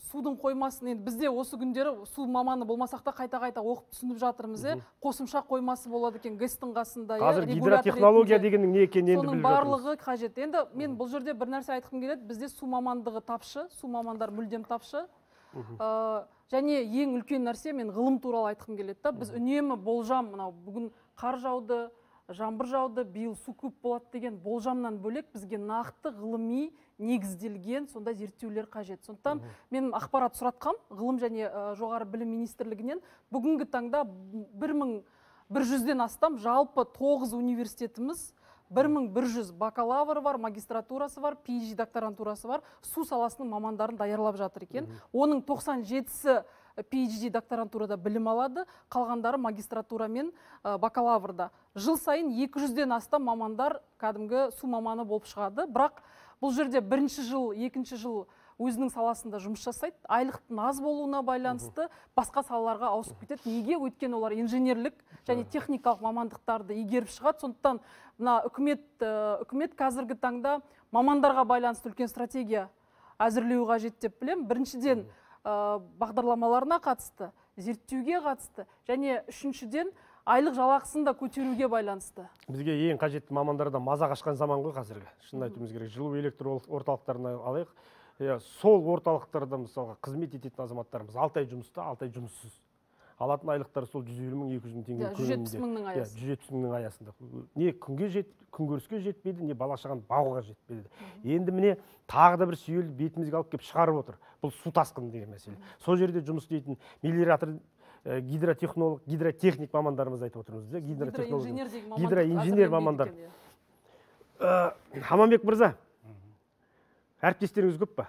судың қоймасын, енді бізде осы күндері су маманы болмасақ та қайта-қайта оқып түсініп жатырмыз, қосымша қоймасы болады екен ГЭС-тің қасында. Қазір гидротехнология дегеннің не екенін енді біліп жатырмыз. Соның барлығы қажет. Енді мен бұл жерде бір нәрсе айтқым келеді, бізде су мамандығы тапшы, су мамандар мүлдем тапшы. Және ең үлкен нәрсе, мен ғылым туралы айтқым келеді да, біз үнемі болжам, мынау бүгін қар жауды, жаңбыр жауды, биыл су көп болады деген болжамнан бөлек бізге нақты ғылыми негізделген сондай зерттеулер қажет. Сондықтан мен ақпарат сұратқам ғылым және жоғары білім министрлігінен, бүгінгі таңда 1100-ден астам жалпы 9 университетіміз, 1100 бакалавр бар, магистратурасы бар, PhD докторантурасы бар, су саласының мамандарын даярлап жатыр екен. Оның 97-сі PhD докторантурада білім алады, қалғандары магистратура мен бакалаврда. Жыл сайын 200-ден астам мамандар кәдімгі су маманы болып шығады. Бірақ бұл жерде бірінші жыл, екінші жыл өзінің саласында жұмыс жасайды. Айлықтың аз болуына байланысты басқа салаларға ауысып кетеді. Неге? Өйткені олар инженерлік және техникалық мамандықтарды игеріп шығады. Сондықтан мына үкімет қазіргі таңда мамандарға байланысты үлкен стратегия әзірлеу қажет деп білемін. Біріншіден, бағдарламаларына қатысты, зерттеуге қатысты, және үшіншіден айлық жалақысын да көтеруге байланысты. Бізге ең қажетті мамандардан маза қашқан заман ғой қазіргі. Шынын айтуымыз керек. Жылу электр орталықтарына алайық. Сол орталықтарда мысалға қызмет ететін азаматтарымыз 6 ай жұмыста, 6 ай жұмыссыз. Алатын айлықтары сол 150 мың, 200 мың теңге көлемінде. 170 мыңның аясында. 170 мыңның аясында. Не күнге күнкөріске жетпейді, не бала шағаны бағуға жетпейді. Енді міне тағы да бір сүйелді бетімізге алып келіп шығарып отыр. Бұл су тасқыны деген мәселе. Сол жерде жұмыс істейтін мелиоратор, гидротехнолог, гидротехник мамандарымыз айтып отырмыз. Гидротехнолог, гидроинженер мамандар. Аманбек мырза, әріптестеріңіз көп па?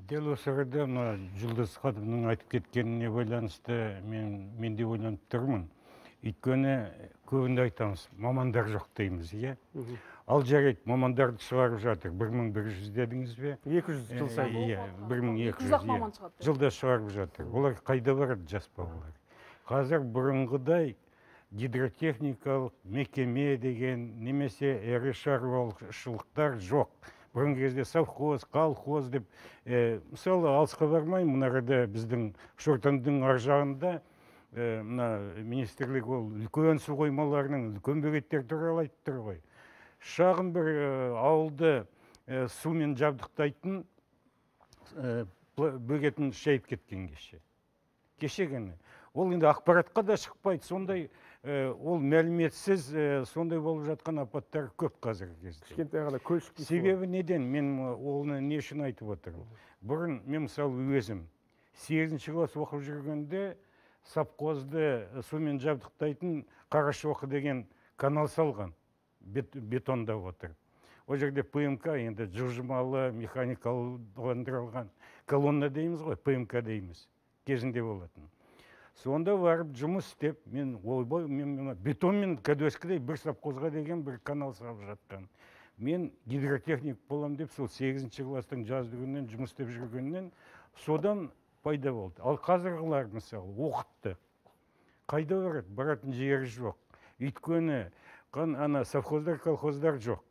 Дәл осы арада мына Жұлдыз ханымның айтып кеткеніне байланысты мен де ойланып тұрмын. Өйткені көбінде айтамыз, мамандар жоқ дейміз, иә? Ал жарайды, мамандарды шығарып жатыр. 1100 дедіңіз бе? 200 жыл сайын. Иә, 1200 жылда шығарып жатыр. Олар қайда барады, жас балалар? Қазір бұрынғыдай гидротехникалық мекеме деген немесе ірі шаруашылықтар жоқ. Бұрынғы кезде совхоз, колхоз деп, мысалы, алысқа бармай, мына арада біздің Шортандың ар жағында мына министрлік ол үлкен су қоймаларының үлкен бөгеттер туралы айтып тұр ғой. Шағын бір ауылды сумен жабдықтайтын бөгетін шайып кеткен кеше. Кеше ғана. Ол енді ақпаратқа да шықпайды, сондай ол мәліметсіз сондай болып жатқан апаттар көп қазіргі кезде. Кішкентай ғана көлшік. Себебі неден? Мен оны не үшін айтып отырмын? Бұрын мен мысалы өзім 8-ші класс оқып жүргенде совхозды сумен жабдықтайтын Қарашоқы деген канал салған, бетондап отырып. Ол жерде ПМК, енді жылжымалы механикаландырылған колонна дейміз ғой, ПМК дейміз, кезінде болатын. Сонда барып жұмыс істеп, мен ойбай, мен бетонмен кәдуескідей бір совхозға деген бір канал салып жатқан. Мен гидротехник болам деп сол 8-ші класстың жазды күнінен жұмыс істеп жүргеннен содан пайда болды. Ал қазіргілер мысалы оқытты. Қайда барады? Баратын жері жоқ. Өйткені ана совхоздар, колхоздар жоқ.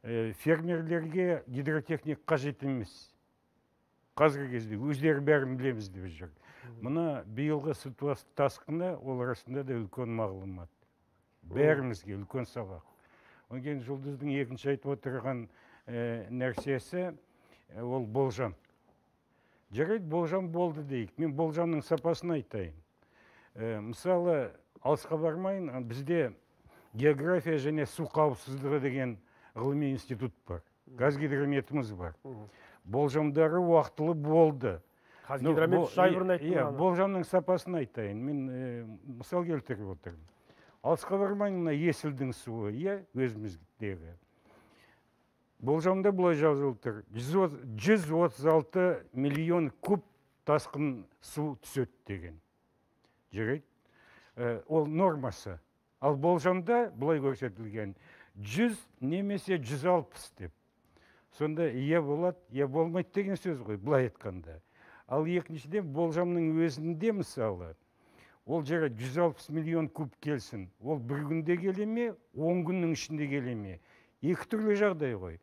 Фермерлерге гидротехник қажет емес. Қазіргі кезде өздері бәрін білеміз деп жүр. Мына биылғы су тасқыны ол арасында да үлкен мағлұмат. Бәрімізге үлкен сабақ. Одан кейін Жұлдыздың екінші айтып отырған нәрсесі ол болжам. Жарайды, болжам болды дейік. Мен болжамның сапасын айтайын. Мысалы, алысқа бармайын, бізде география және су қауіпсіздігі деген ғылыми институт бар. Қазгидрометіміз бар. Болжамдары уақытылы болды. Қазгидромет 3 ай бұрын айтты. Иә, болжамның сапасын айтайын. Мен мысал келтіріп отырмын. Алысқа бармайын, мына Есілдің суы, иә, өзіміздегі. Болжамда былай жазылып тұр. 136 миллион куб тасқын су түседі деген. Жарайды. Ол нормасы. Ал болжамда былай көрсетілген 100 немесе 160 деп. Сонда я болады, я болмайды деген сөз ғой, былай айтқанда. Ал екіншіден, болжамның өзінде мысалы, ол жері 160 миллион куб келсін, ол бір күнде келе ме, 10 күннің ішінде келе ме? Екі түрлі жағдай ғой.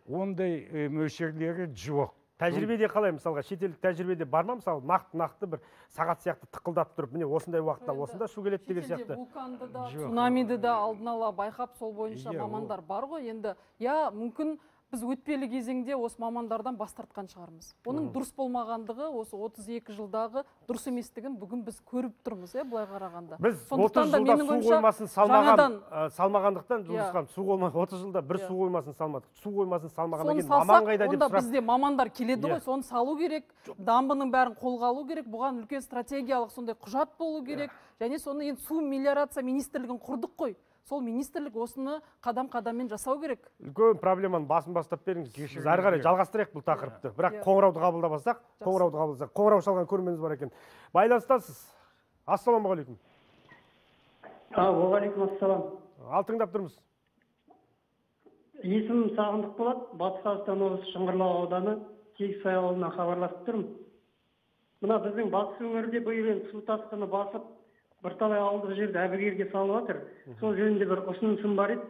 Ондай мөлшерлері жоқ. Тәжірибеде қалай, мысалға, шетелдік тәжірибеде бар ма, мысалы, нақты бір сағат сияқты тықылдап тұрып, міне осындай уақытта осында су келеді деген сияқты. Вулканды да, цунамиді да алдын ала байқап, сол бойынша мамандар бар ғой. Енді, я мүмкін біз өтпелі кезеңде осы мамандардан бас тартқан шығармыз. Оның дұрыс болмағандығы, осы 32 жылдағы дұрыс еместігін бүгін біз көріп тұрмыз, былай қарағанда. Біз 30 жылда су қоймасын салмағандықтан, Жұлдыз ханым, су қоймасын 30 жылда бір су қоймасын салмадық. Су қоймасын салмағаннан кейін маман қайда деп сұрақ. Бізде мамандар келеді ғой, соны салу керек, дамбының бәрін қолға алу керек, бұған үлкен стратегиялық сондай құжат болу керек. Және соны енді су мелиорация министрлігін құрдық қой. Сол министрлік осыны қадам-қадаммен жасау керек. Үлкен проблеманың басын бастап беріңіз. Біз әрі қарай жалғастырайық бұл тақырыпты. Бірақ қоңырауды қабылдамасақ, қоңырауды қабылдасақ. Қоңырау шалған көрерменіміз бар екен. Байланыстасыз. Ассалаумағалейкум. Уағалейкум ассалам. Ал тыңдап тұрмыз. Есімім Сағындық болады. Батыс Қазақстан облысы Шыңғырлау ауданы Тегісай ауылынан хабарласып тұрмын. Мына біздің батыс өңірде биыл енді су тасқыны басып, бірталай ауылдық жерді әбігерге салып жатыр. Сол жөнінде бір ұсынысым бар еді.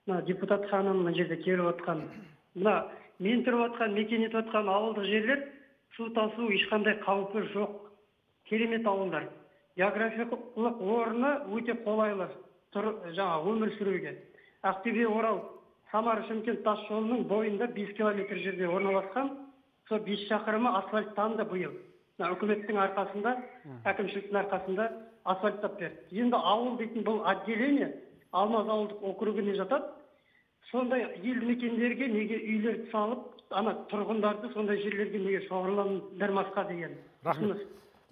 Мына депутат ханым мына жерде келіп отқан. Мына мен тұрып жатқан, мекен етіп жатқан ауылдық жерлер су тасу ешқандай қаупі жоқ. Керемет ауылдар. Географиялық орны өте қолайлы жаңа өмір сүруге. Ақтөбе, Орал, Самара, Шымкент тас жолының бойында 5 километр жерде орналасқан. Сол 5 шақырымы асфальттанды биыл. Үкіметтің арқасында, әкімшіліктің арқасында асфальттап берді. Енді ауыл дейтін бұл отделение Алмаз ауылдық округіне жатады. Сондай елді мекендерге неге үйлерді салып, ана тұрғындарды сондай жерлерге неге шоғырландырмасқа деген. Рахмет.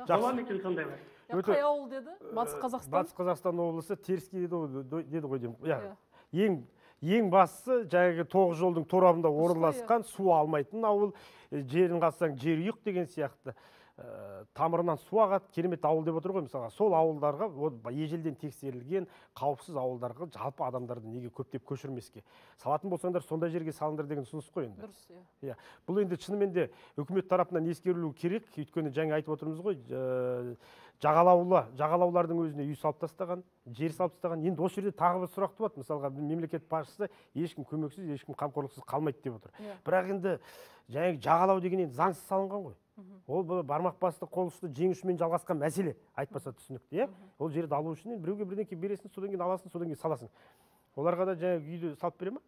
Бола ма екен сондайлар? Қай ауыл деді? Батыс Қазақстан? Батыс Қазақстан облысы Теріскей деді ғой деймін. Ең бастысы жаңағы 9 жолдың торабында орналасқан, су алмайтын ауыл, жерін қазсаң жер ұйық деген сияқты. Тамырынан су ағады, керемет ауыл деп отыр ғой мысалға. Сол ауылдарға, ежелден тексерілген қауіпсіз ауылдарға жалпы адамдарды неге көптеп көшірмеске? Салатын болсаңдар сондай жерге салыңдар деген ұсыныс қой енді. Дұрыс, иә. Бұл енді шынымен де үкімет тарапынан ескерілу керек. Өйткені жаңа айтып отырмыз ғой, жағалаулардың өзіне үй салып тастаған, жер салып тастаған. Енді осы жерде тағы бір сұрақ туады. Мысалға, мемлекет басшысы ешкім көмексіз, ешкім қамқорлықсыз қалмайды деп отыр. Бірақ енді жаңағы жағалау деген енді заңсыз салынған ғой. Ол бармақ басты, қол ұшты, жең ұшымен жалғасқан мәселе, айтпаса түсінікті, иә? Ол жерді алу үшін біреуге бірдеңе бересің, содан кейін аласың, содан кейін саласың. Оларға да жаңағы үйді салып бере ма?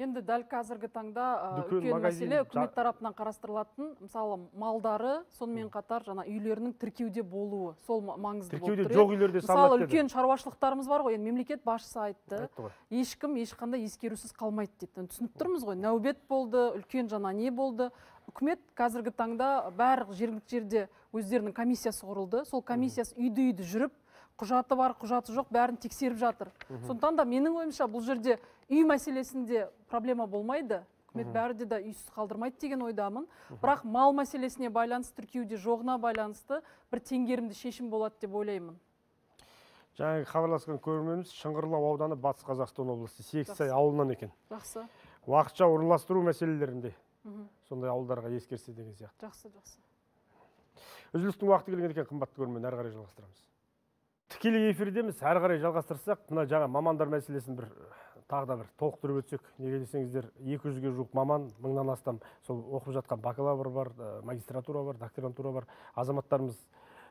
Енді дәл қазіргі таңда үлкен мәселе үкімет тарапынан қарастырылатын, мысалы, малдары, сонымен қатар жаңа үйлерінің тіркеуде болуы, сол маңызды болып тұр. Тіркеуде жоқ үйлерде салынады. Мысалы, үлкен шаруашылықтарымыз бар ғой, енді мемлекет басшысы айтты, ешкім ешқандай ескерусіз қалмайды дейді. Түсініп тұрмыз ғой, нәубет болды, үлкен жаңа не болды. Үкімет қазіргі таңда барлық жергілікті жерде өздерінің комиссиясы құрылды. Сол комиссиясы үйді-үйді жүріп, құжаты бар, құжаты жоқ, бәрін тексеріп жатыр. Сондықтан да менің ойымша бұл жерде үй мәселесінде проблема болмайды. Үкімет бәрі де үйсіз қалдырмайды деген ойдамын. Бірақ мал мәселесіне байланысты, тіркеуде жоғына байланысты бір теңгерімді шешім болады деп ойлаймын. Жаңағы хабарласқан көрерменіміз Шыңғырлау ауданы Батыс Қазақстан облысы Сегізсай ауылынан екен. Жақсы. Уақытша орналастыру мәселелерінде сондай ауылдарға ескерсе деген сияқты. Жақсы, жақсы. Үзілістің уақыты келген екен, қымбатты көрермен, әрі қарай жалғастырамыз. Тікелей эфирдеміз, әрі қарай жалғастырсақ, мына жаңа мамандар мәселесін бір тағы да бір толықтырып өтсек, неге десеңіздер, 200-ге жуық маман, 1000-нан астам сол оқып жатқан бакалавр бар, магистратура бар, докторантура бар, азаматтарымыз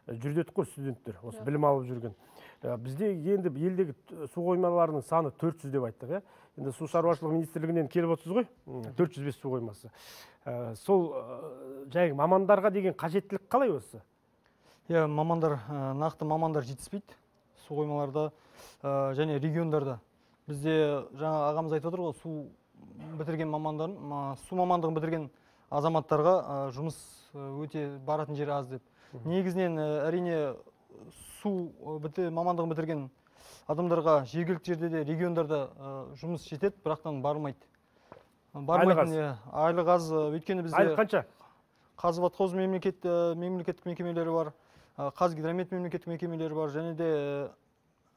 жүрдетік қой, студенттер, осы білім алып жүрген. Бізде енді елдегі су қоймаларының саны 400 деп айттық, иә? Енді су шаруашылығы министрлігінен келіп отырсыз ғой, 405 су қоймасы. Сол жаңағы мамандарға деген қажеттілік қалай осы? Иә, мамандар, нақты мамандар жетіспейді су қоймаларда және региондарда. Бізде жаңа ағамыз айтып отыр ғой, су бітірген мамандар, су мамандығын бітірген азаматтарға жұмыс өте баратын жері аз деп. Негізінен әрине су мамандығын бітірген адамдарға жергілікті жерде де региондарда жұмыс жетеді, бірақтан бармайды. Бармайтын, айлық аз, өйткені бізде айлық қанша? Қазводхоз мемлекеттік мекемелері бар, Қазгидромет мемлекеттік мекемелері бар, және де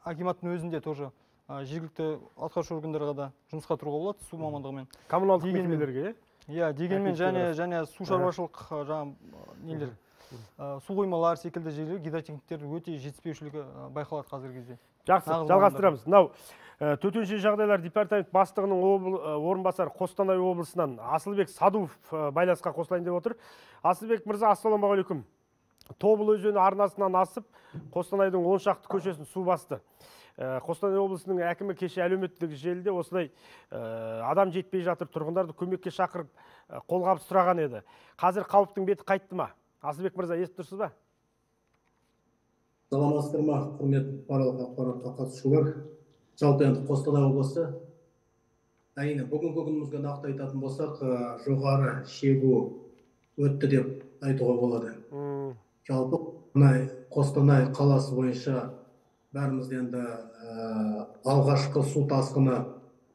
акиматтың өзінде тоже жергілікті атқарушы органдарға да жұмысқа тұруға болады су мамандығымен. Коммуналдық мекемелерге, иә? Дегенмен және су шаруашылық жаңа нелер, су қоймалар секілді жерлер гидротехниктердің өте жетіспеушілігі байқалады қазіргі кезде. Жақсы, жалғастырамыз. Мынау төтенше жағдайлар департамент бастығының орынбасары Қостанай облысынан Асылбек Садуов байланысқа қосылайын деп отыр. Асылбек мырза, ассалаумағалейкум. Тобыл өзені арнасынан асып, Қостанайдың 10 шақты көшесін су басты. Қостанай облысының әкімі кеше әлеуметтік желіде осылай адам жетпей жатыр, тұрғындарды көмекке шақырып, қолғабыс сұраған еді. Қазір қауіптің беті қайтты ма? Асылбек мырза, естіп тұрсыз ба? Саламатсыздар ма, құрметті барлық ақпаратқа қатысушылар. Жалпы енді Қостанай облысы, әрине бүгінгі күнімізге нақты айтатын болсақ, жоғары шегу өтті деп айтуға болады. Жалпы Қостанай қаласы бойынша бәріміз енді алғашқы су тасқыны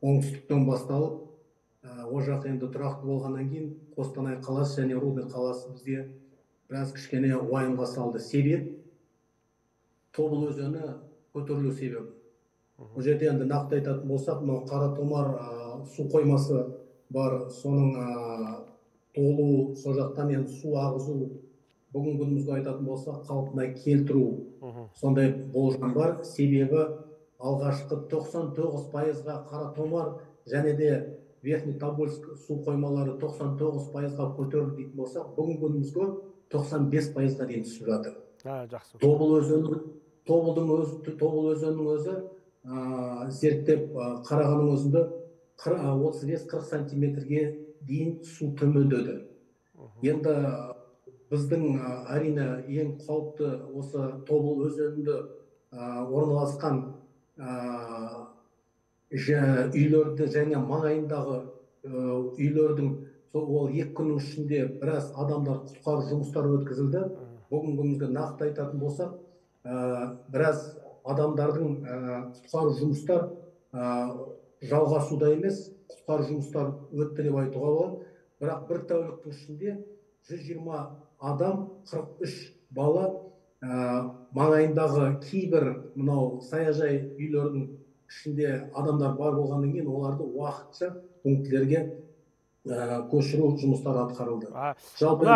оңтүстіктен басталып, ол жақ енді тұрақты болғаннан кейін Қостанай қаласы және Рудный қаласы бізге біраз кішкене уайымға салды. Себеп Тобыл өзені көтерілу себебі. Бұл жерде енді нақты айтатын болсақ, мынау Қаратомар су қоймасы бар, соның толу, сол жақтан енді су ағызу, бүгінгі күнімізге айтатын болсақ, қалпына келтіру сондай болжам бар. Себебі алғашқы 99%-ға Қаратомар және де Верхний Тобольск су қоймалары 99%-ға көтерілді дейтін болсақ, бүгінгі күнімізге 95%-ға дейін түсіп жатыр. Жақсы. Тобыл өзенінің өзі зерттеп қарағанның өзінде 35-40 сантиметрге дейін су төмендеді. Енді біздің әрине ең қауіпті осы Тобыл өзенінде орналасқан үйлерді және маңайындағы үйлердің ол 2 күннің ішінде біраз адамдар құтқару жұмыстары өткізілді. Бүгінгі күнімізге нақты айтатын болсақ, біраз адамдардың құтқару жұмыстар жалғасуда емес, құтқару жұмыстар өтті деп айтуға болады. Бірақ бір тәуліктің ішінде 120 адам, 43 бала маңайындағы кейбір мынау саяжай үйлердің ішінде адамдар бар болғаннан кейін оларды уақытша пунктілерге көшіру жұмыстары атқарылды. Жалпы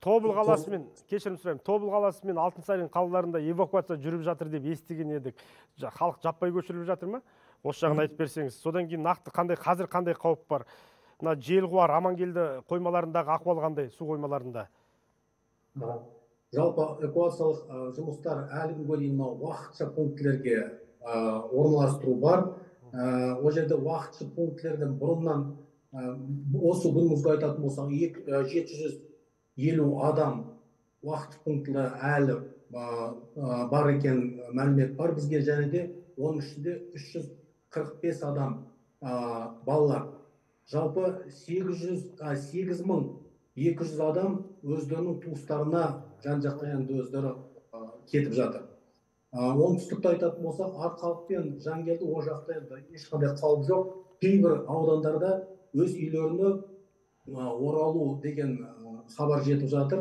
Тобыл қаласы мен, кешірім сұраймын, Тобыл қаласы мен Алтынсарин қалаларында эвакуация жүріп жатыр деп естіген едік. Халық жаппай көшіріліп жатыр ма? Осы жағын айтып берсеңіз. Содан кейін нақты қандай, қазір қандай қауіп бар? Мына Желқуар, Амангелді қоймаларындағы ахуал қандай, су қоймаларында? Жалпы эвакуациялық жұмыстар әлі күнге дейін мынау уақытша пунктілерге орналастыру бар. Ол жерде уақытша пунктілерден бұрыннан осы күнімізге айтатын болсақ, 750 адам уақытша пунктілер әлі бар екен мәлімет бар бізге, және де оның ішінде 345 адам балалар. Жалпы 8200 адам өздерінің туыстарына жан-жақта енді өздері кетіп жатыр. Оңтүстікті айтатын болсақ, Арқалық пен Жангелді ол жақта енді ешқандай қауіп жоқ. Кейбір аудандарда өз үйлеріне оралу деген хабар жетіп жатыр.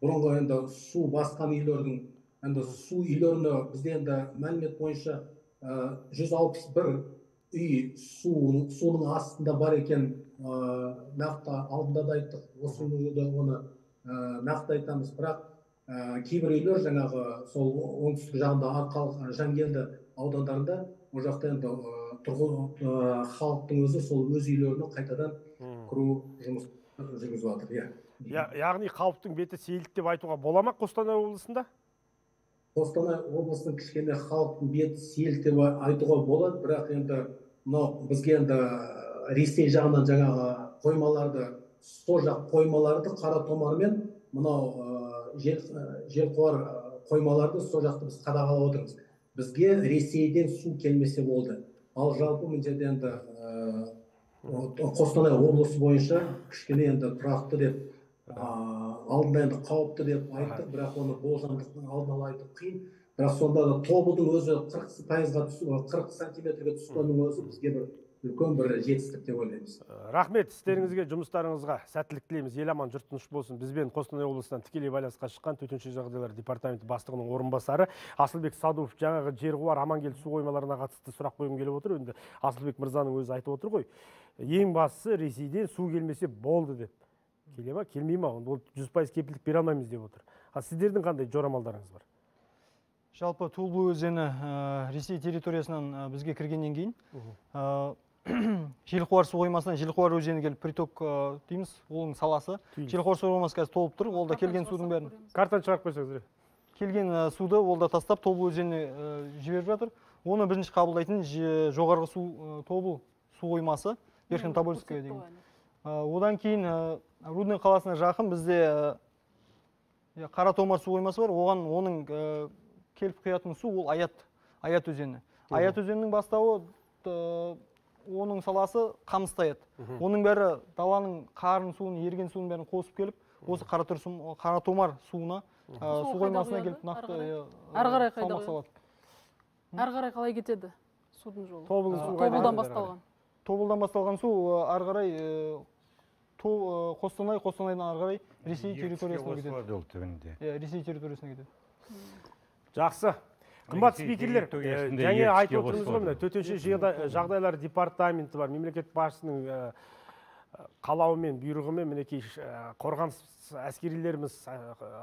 Бұрынғы енді су басқан үйлердің, енді су үйлеріне бізде енді мәлімет бойынша 161 үй суның астында бар екен, нақты алдында да айттық, осы өңірде оны нақты айтамыз. Бірақ кейбір үйлер жаңағы сол оңтүстік жағында Арқалық, Жангелді аудандарында ол жақта енді халықтың өзі сол өз үйлеріне қайтадан кіру жұмыс жүргізіп жатыр. Яғни қауіптің беті сейілді деп айтуға бола ма Қостанай облысында? Қостанай облысының кішкене халықтың беті сейілді деп айтуға болады, бірақ енді мынау бізге енді Ресей жағынан жаңағы қоймаларды, сол жақ қоймаларды Қаратомармен мынау Желқуар қоймаларды сол жақты біз қадағалап отырмыз. Бізге Ресейден су келмесе болды. Ал жалпы мына жерде енді Қостанай облысы бойынша кішкене енді тұрақты деп, алдында енді қауіпті деп айттық, бірақ оны болжамдықтың алдын ала айту қиын. Бірақ сонда да Тобылдың өзі 40 сантиметрге түскеннің өзі бізге бір үлкен бір жетістік деп ойлаймыз. Рахмет, істеріңізге, жұмыстарыңызға сәттілік тілейміз. Ел аман, жұрт тыныш болсын. Бізбен Қостанай облысынан тікелей байланысқа шыққан төтенше жағдайлар департаменті бастығының орынбасары Асылбек Садуов. Жаңағы Жерқуар, Амангелді су қоймаларына қатысты сұрақ қойғым келіп отыр. Енді Асылбек мырзаның өзі айтып отыр ғой, ең бастысы Ресейден су келмесе болды деп. Келе ма, келмей ма? Ол 100% кепілдік бере алмаймыз деп отыр. Ал сіздердің қандай жорамалдарыңыз бар? Жалпы Тобыл өзені Ресей территориясынан бізге кіргеннен кейін Желқуар су қоймасынан Желқуар өзені келіп, приток дейміз, оның саласы. Желқуар су қоймасы қазір толып тұр, ол да келген судың бәрін. Картаны шығарып қойсаңыз. Келген суды ол да тастап Тобыл өзеніне жіберіп жатыр. Оны бірінші қабылдайтын жоғарғы су Тобыл су қоймасы, Верхнетобольская деген. Одан кейін Рудный қаласына жақын бізде Қаратомар су қоймасы бар. Оған оның келіп құятын су ол Аят өзені. Аят өзенінің бастауы, оның саласы Қамысты Аят. Оның бәрі даланың қарын суын, ерген суын бәрін қосып келіп, осы Қаратомар суына, су қоймасына келіп нақты салмақ салады. Әрі қарай қалай кетеді судың жолы? Тобылдан басталған. Тобылдан басталған су әрі қарай Қостанай, Қостанайдан әрі қарай Ресей территориясына кетеді. Ресей территориясына кетеді. Жақсы. Қымбат спикерлер, және айтып отырмыз ғой, мына төтенше жағдайлар департаменті бар, мемлекет басшысының қалауымен, бұйрығымен мінекей қорғаныс әскерилеріміз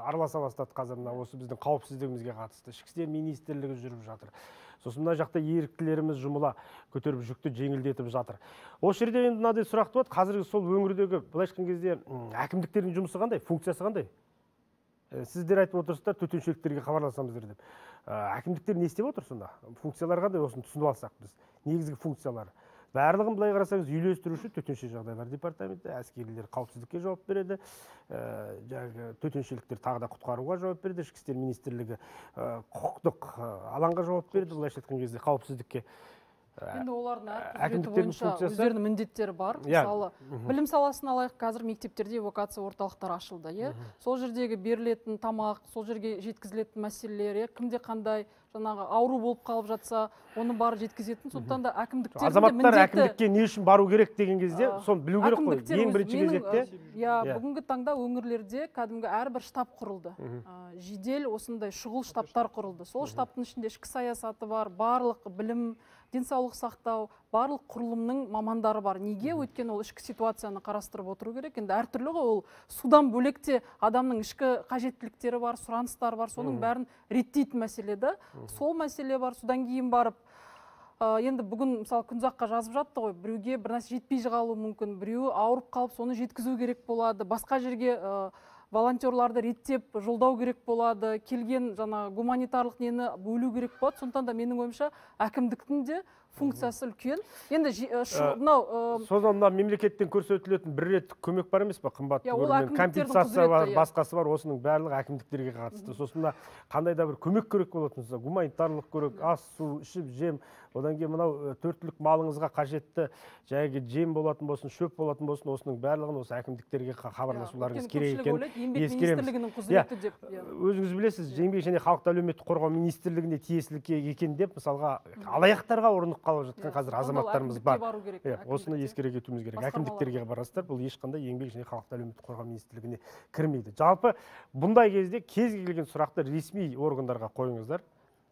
араласа бастады қазір мына осы біздің қауіпсіздігімізге қатысты. Ішкі істер министрлігі жүріп жатыр. Сосын мына жақта еріктілеріміз жұмыла көтеріп жүкті жеңілдетіп жатыр. Осы жерде енді мынадай сұрақ туады, қазіргі сол өңірдегі былайша айтқан кезде әкімдіктердің жұмысы қандай, функциясы қандай? Сіздер айтып отырсыздар, төтеншеліктерге хабарласамыздар деп. Әкімдіктер не істеп отыр сонда? Функциялар қандай, осыны түсініп алсақ біз. Негізгі функциялары. Барлығын былай қарасаңыз, үйлестіруші төтенше жағдайлар департаменті, әскерилер қауіпсіздікке жауап береді, төтеншеліктер тағы да құтқаруға жауап береді, ішкі істер министрлігі құқықтық алаңға жауап береді, былайша айтқан кезде қауіпсіздікке. Енді олардың әр қызметі бойынша өздерінің міндеттері бар. Мысалы, білім саласын алайық, қазір мектептерде эвакуация орталықтары ашылды. Сол жердегі берілетін тамақ, сол жерге жеткізілетін мәселелер, кімде қандай жаңағы ауру болып қалып жатса, оны барып жеткізетін. Сондықтан да әкімдіктердің де азаматтар міндеті. Әкімдікке не үшін бару керек деген кезде соны білу керек қой. Ең бірінші кезекте. Иә, бүгінгі таңда өңірлерде кәдімгі әрбір штаб құрылды. Жедел осындай шұғыл штабтар құрылды. Сол штабтың ішінде ішкі саясаты бар, барлық білім, денсаулық сақтау, барлық құрылымның мамандары бар. Неге? Өйткені ол ішкі ситуацияны қарастырып отыру керек. Енді әртүрлі ғой, ол судан бөлек те адамның ішкі қажеттіліктері бар, сұраныстары бар, соның бәрін реттейтін мәселе да. Сол мәселе бар, содан кейін барып, енді бүгін мысалы Күнзаққа жазып жатты ғой, біреуге бір нәрсе жетпей қалуы мүмкін, біреуі ауырып қалып, соны жеткізу керек болады, басқа жерге волонтерларды реттеп жолдау керек болады, келген жаңа гуманитарлық нені бөлу керек болады. Сондықтан да менің ойымша әкімдіктің де функциясы үлкен. Енді мынау содан мына мемлекеттен көрсетілетін бір реттік көмек бар емес пе, қымбат көрінген компенсация бар, басқасы бар, осының барлығы әкімдіктерге қатысты. Сосын мына қандай да бір көмек керек болатын болса, гуманитарлық керек, ас, су, ішіп жем, одан кейін мынау төрт түлік малыңызға қажетті жаңағы жем болатын болсын, шөп болатын болсын, осының барлығын осы әкімдіктерге хабарласуларыңыз керек екенін ескереміз. Өзіңіз білесіз, Еңбек және халықты әлеуметтік қорғау министрлігіне тиесілі екен деп мысалға алаяқтарға ұрынып қалып жатқан қазір азаматтарымыз бар. Осыны ескере кетуіміз керек. Әкімдіктерге барасыздар, бұл ешқандай Еңбек және халықты әлеуметтік қорғау министрлігіне кірмейді. Жалпы бұндай кезде кез келген сұрақты ресми органдарға қойыңыздар.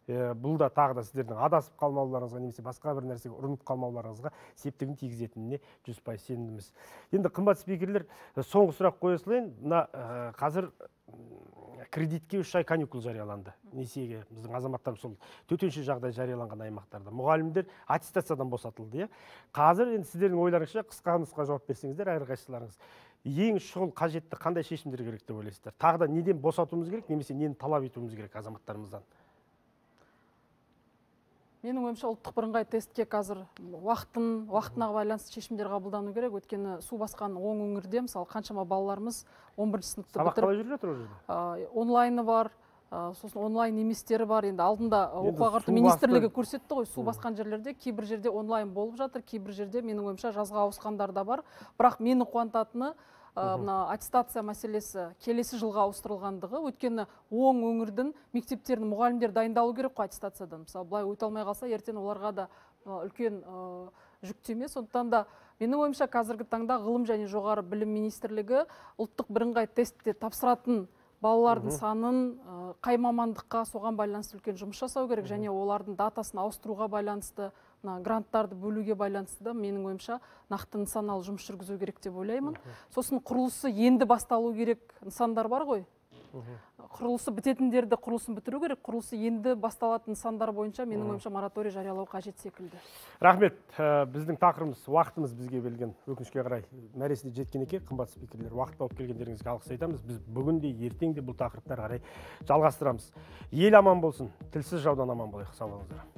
Бұл да тағы да сіздердің адасып қалмауларыңызға немесе басқа бір нәрсеге ұрынып қалмауларыңызға септігін тигізетініне 100% сенімдіміз. Енді қымбат спикерлер, соңғы сұрақ қоя салайын. Мына қазір кредитке 3 ай каникул жарияланды. Несиеге біздің азаматтарымыз сол төтенше жағдай жарияланған аймақтарда. Мұғалімдер аттестациядан босатылды. Қазір енді сіздердің ойларыңызша қысқа нұсқа жауап берсеңіздер әрқайсыларыңыз. Ең шұғыл қажетті қандай шешімдер керек деп ойлайсыздар? Тағы да неден босатуымыз керек немесе нені талап етуіміз керек азаматтарымыздан? Менің ойымша ұлттық бірыңғай тестке қазір уақытына байланысты шешімдер қабылдану керек. Өйткені су басқан оң өңірде, мысалы, қаншама балаларымыз 11 сыныпты бітіріп, сабақ қалай жүріп жатыр ол жерде? Онлайны бар, сосын онлайн еместері бар. Енді алдында оқу ағарту министрлігі көрсетті ғой, су басқан жерлерде кейбір жерде онлайн болып жатыр, кейбір жерде менің ойымша жазға ауысқандар да бар. Бірақ мені қуантатыны мына аттестация мәселесі келесі жылға ауыстырылғандығы. Өйткені оң өңірдің мектептерінің мұғалімдері дайындалу керек қой аттестациядан. Мысалы, былай өте алмай қалса, ертең оларға да үлкен жүктеме. Сондықтан да менің ойымша қазіргі таңда Ғылым және жоғары білім министрлігі ұлттық бірыңғай тестте тапсыратын балалардың санын, қай мамандыққа, соған байланысты үлкен жұмыс жасау керек, және олардың датасын ауыстыруға байланысты, мына гранттарды бөлуге байланысты да менің ойымша нақты нысаналы жұмыс жүргізу керек деп ойлаймын. Сосын құрылысы енді басталу керек нысандар бар ғой. Құрылысы бітетіндерді құрылысын бітіру керек, құрылысы енді басталатын нысандар бойынша менің ойымша мораторий жариялау қажет секілді. Рахмет. Біздің тақырыбымыз, уақытымыз бізге берілген, өкінішке қарай, мәресіне жеткен екен. Қымбат спикерлер, уақыт тауып келгендеріңізге алғыс айтамыз. Біз бүгін де, ертең де бұл тақырыпты ары қарай жалғастырамыз. Ел аман болсын, тілсіз жаудан аман болайық. Сау болыңыздар.